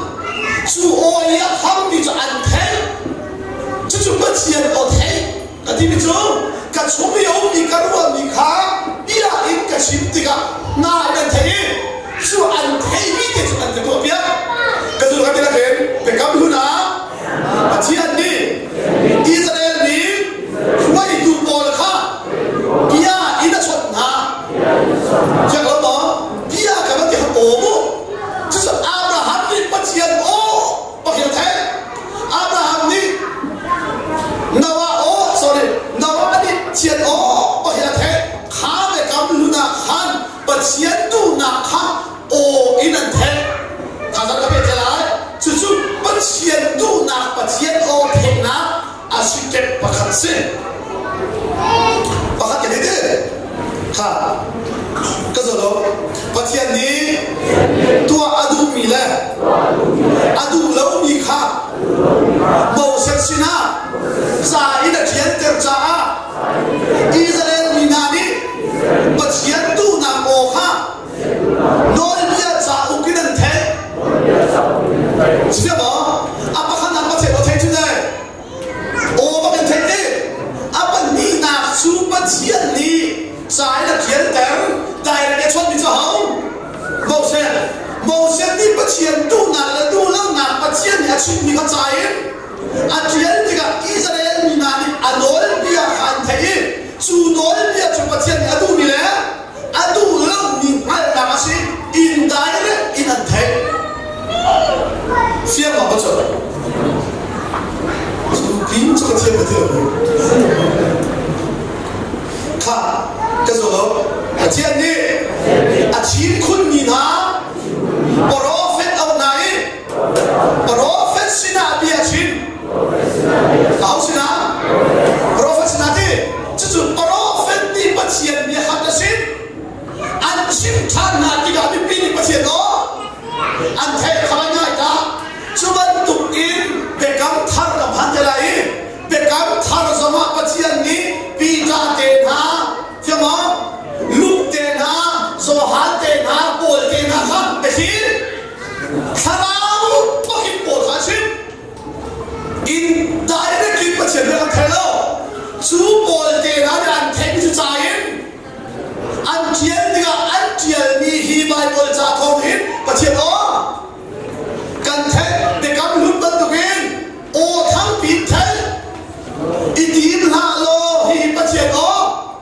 Cu aw i a thangmi cu an theih. Cucu Pathian aw theih ka timi cu ka chung i a ummi ka ruahmi kha bia in ka chim tikah hna in an theih i cu an theihmi te cu an ka tuahpiak. Ka zulh ka ti lakin biakam hlun ah Pathian nih Israel mi hruaitu pawl kha bia in a chawnh hna. Fiang lo maw? Bia ka van ti kha aw mu. Cucu Abraham nih Pathian aw pakhat a theih. Abraham nih Noah aw sorry Noah nih Pathian aw pakhat a theih. Kha biakam hlun ah khan Pathian duhnak kha aw in an theih. Thazaang ka pe te lai. Cucu Pathian duhnak Pathian aw theihnak a si kep pakhat si. Pakhat ka ti. Kha ka zo Pathian nih tuah a duhmi le a duh lomi kha Moses sinah ca in a ṭialter caah Israel mi hna nih Pathian duhnak aw kha nawlbia cauk in an theih. Si maw? A pakhatnak Pathian aw theih cu dai. Aw bak in theih ti. A pahnihnak cu Pathian nih ca in a ṭialter. Direct a chawnhmi cu ho? Moses. Moses nih Pathian duhnak le duhlonak Pathian nih a chimmi kha ca in a ṭial tikah Israel mi hna nih a nawlbia kha an theih i cu nawlbia cu Pathian nih a duhmi le a duh lomi hngalhnak a si. Indirect in an theih. Fiang ma cu? Cu pin cu ka thiam ka thiam. Kha ka zo lo. Pathian nih a thim khunmi hna profet auh hna i profet sinah bia a chim. Aho sinah? Profet sinah ti. Cucu profet nih Pathian bia kha a si. Pathian aw kan theih. Biakam hlun bantukin aw thangpi in theih i tim hlah law hihi Pathian aw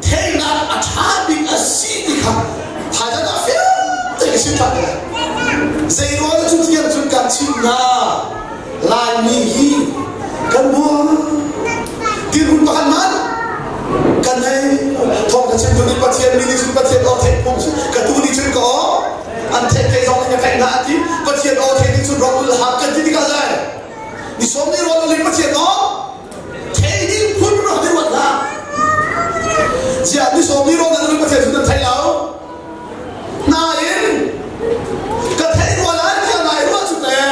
theihnak a ṭha bik a si ti kha thaizan ah fiang tein ka chim ṭhan lai. Zei ruang cu tiang cun kan chim hna? Laimi hi kan buang dirhmun pakhat hmanh kan nei. Thawng ka chim tu nih Pathian mi nih cun Pathian aw theih phung ka tu nih cun ka aw an theih kei zong nih ka theih hna an ti. Pathian aw theih nih cun rawk ul hak kan ti tikah zai ni sawm ni rawl ul Pathian aw thei ding phun rak ti ruat hlah. Ziah ni sawm ni rawl nan Pathian cu nan thei lo? Nain ka theih rua lai tiah nai ruah cu te.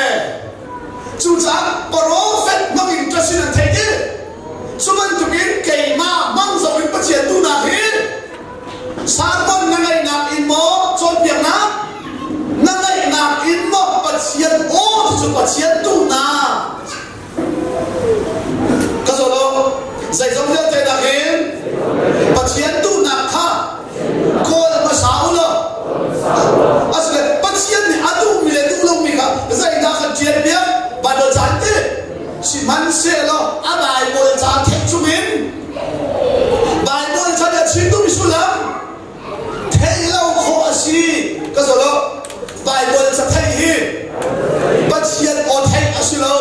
Cucaah profet hmangin ka sin an theih ti. Cu bantukin keimah hmang zong in Pathian duhnak hi sermon na ngaihnak in maw, cawnpiaknak na ngaihnak in maw, Pathian aw cu Pathian duhnak ka zaw lo. Zeizong vialte nakin Pathian duhnak kha kawl hmasa u law. Asile Pathian nih a duhmi le duh lomi kha zeidah kan ṭial piak? Bible ca in ti. Sihmanhsehlaw a Bible ca theih chungin Bible ca nih a chim duhmi sullam theih lo khawh a si. Ka zaw lo. Bible ca theih hi Pathian aw theih a si lo.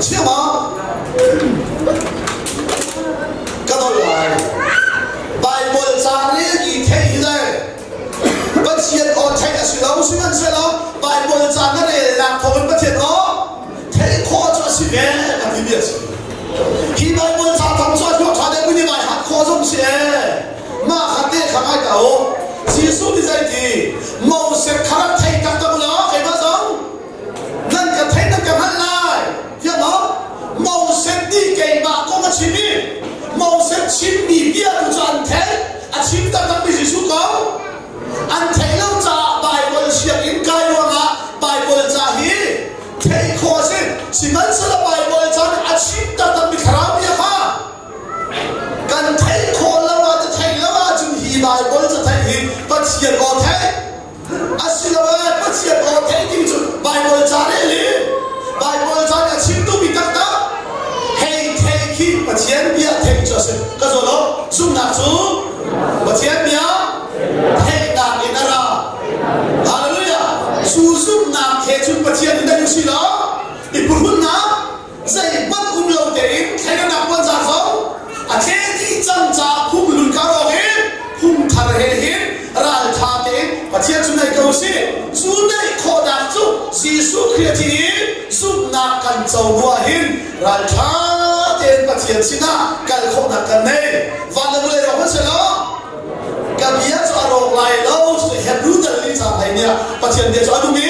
Chiah ma? Ka dol lai. Bible ca rel i theih hi le Pathian aw theih a si lo. Sihmanhsehlaw Bible ca na relnak thawngin Pathian aw theih khawh cu a si ve ka ti mi a si. Hi Bible ca thong cu a hluak ṭha deuh mi nih hat khawh zong si ee. Mah kha te kha ngai ta u. Jesuh nih zei ti? Moses kha rak thei taktak u law keimah zong nan ka theih, nan ka hngalh lai. Tiah maw? Moses nih keimah kong a chim i Moses chimmi bia tu cu an theih. A chim taktakmi Jesuh ko. An theih lo caah Bible sianginn kai ruangah Bible ca hi theih khawh a si. Sihmanhsehlaw Baibal ca nih a chim taktakmi thlarau bia kha kan theih khawh lo ah, theih lo ahcun hi Baibal ca theih hi Pathian aw theih asiloah Pathian aw theih ding cu Baibal ca rel i Baibal ca nih a chim duhmi taktak hei theih khi Pathian bia theih cu a si. Ka zaw lo. Zumhnak cu Pathian bia theihnak in a ra. Hallelujah! Cu zumhnak he cun Pathian in daih usih law i phuhrunnak zeihmanh um lo tein thleidannak puanzar zong a tle dih cang caah phung ka rawk i phung thar he hin raltha tein Pathian cu naih ko usih. Cu naih khawhnak cu Jesuh Khrih a thi i zumhnak kan co hnu ah hin raltha tein Pathian sinah kal khawhnak kan nei. Van le vawlei rawk hmanh law ka bia cu a rawk lai lo. Hebrew dal nih cang hlei nih Pathian bia cu a nung i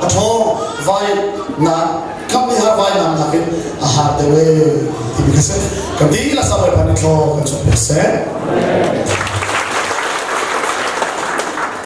a ṭhawng, vai na kam i har vai nam nakin a har deuh e timi kha si. Kan dihlak sa Bawipa nih thlaw kan chuah piak seh.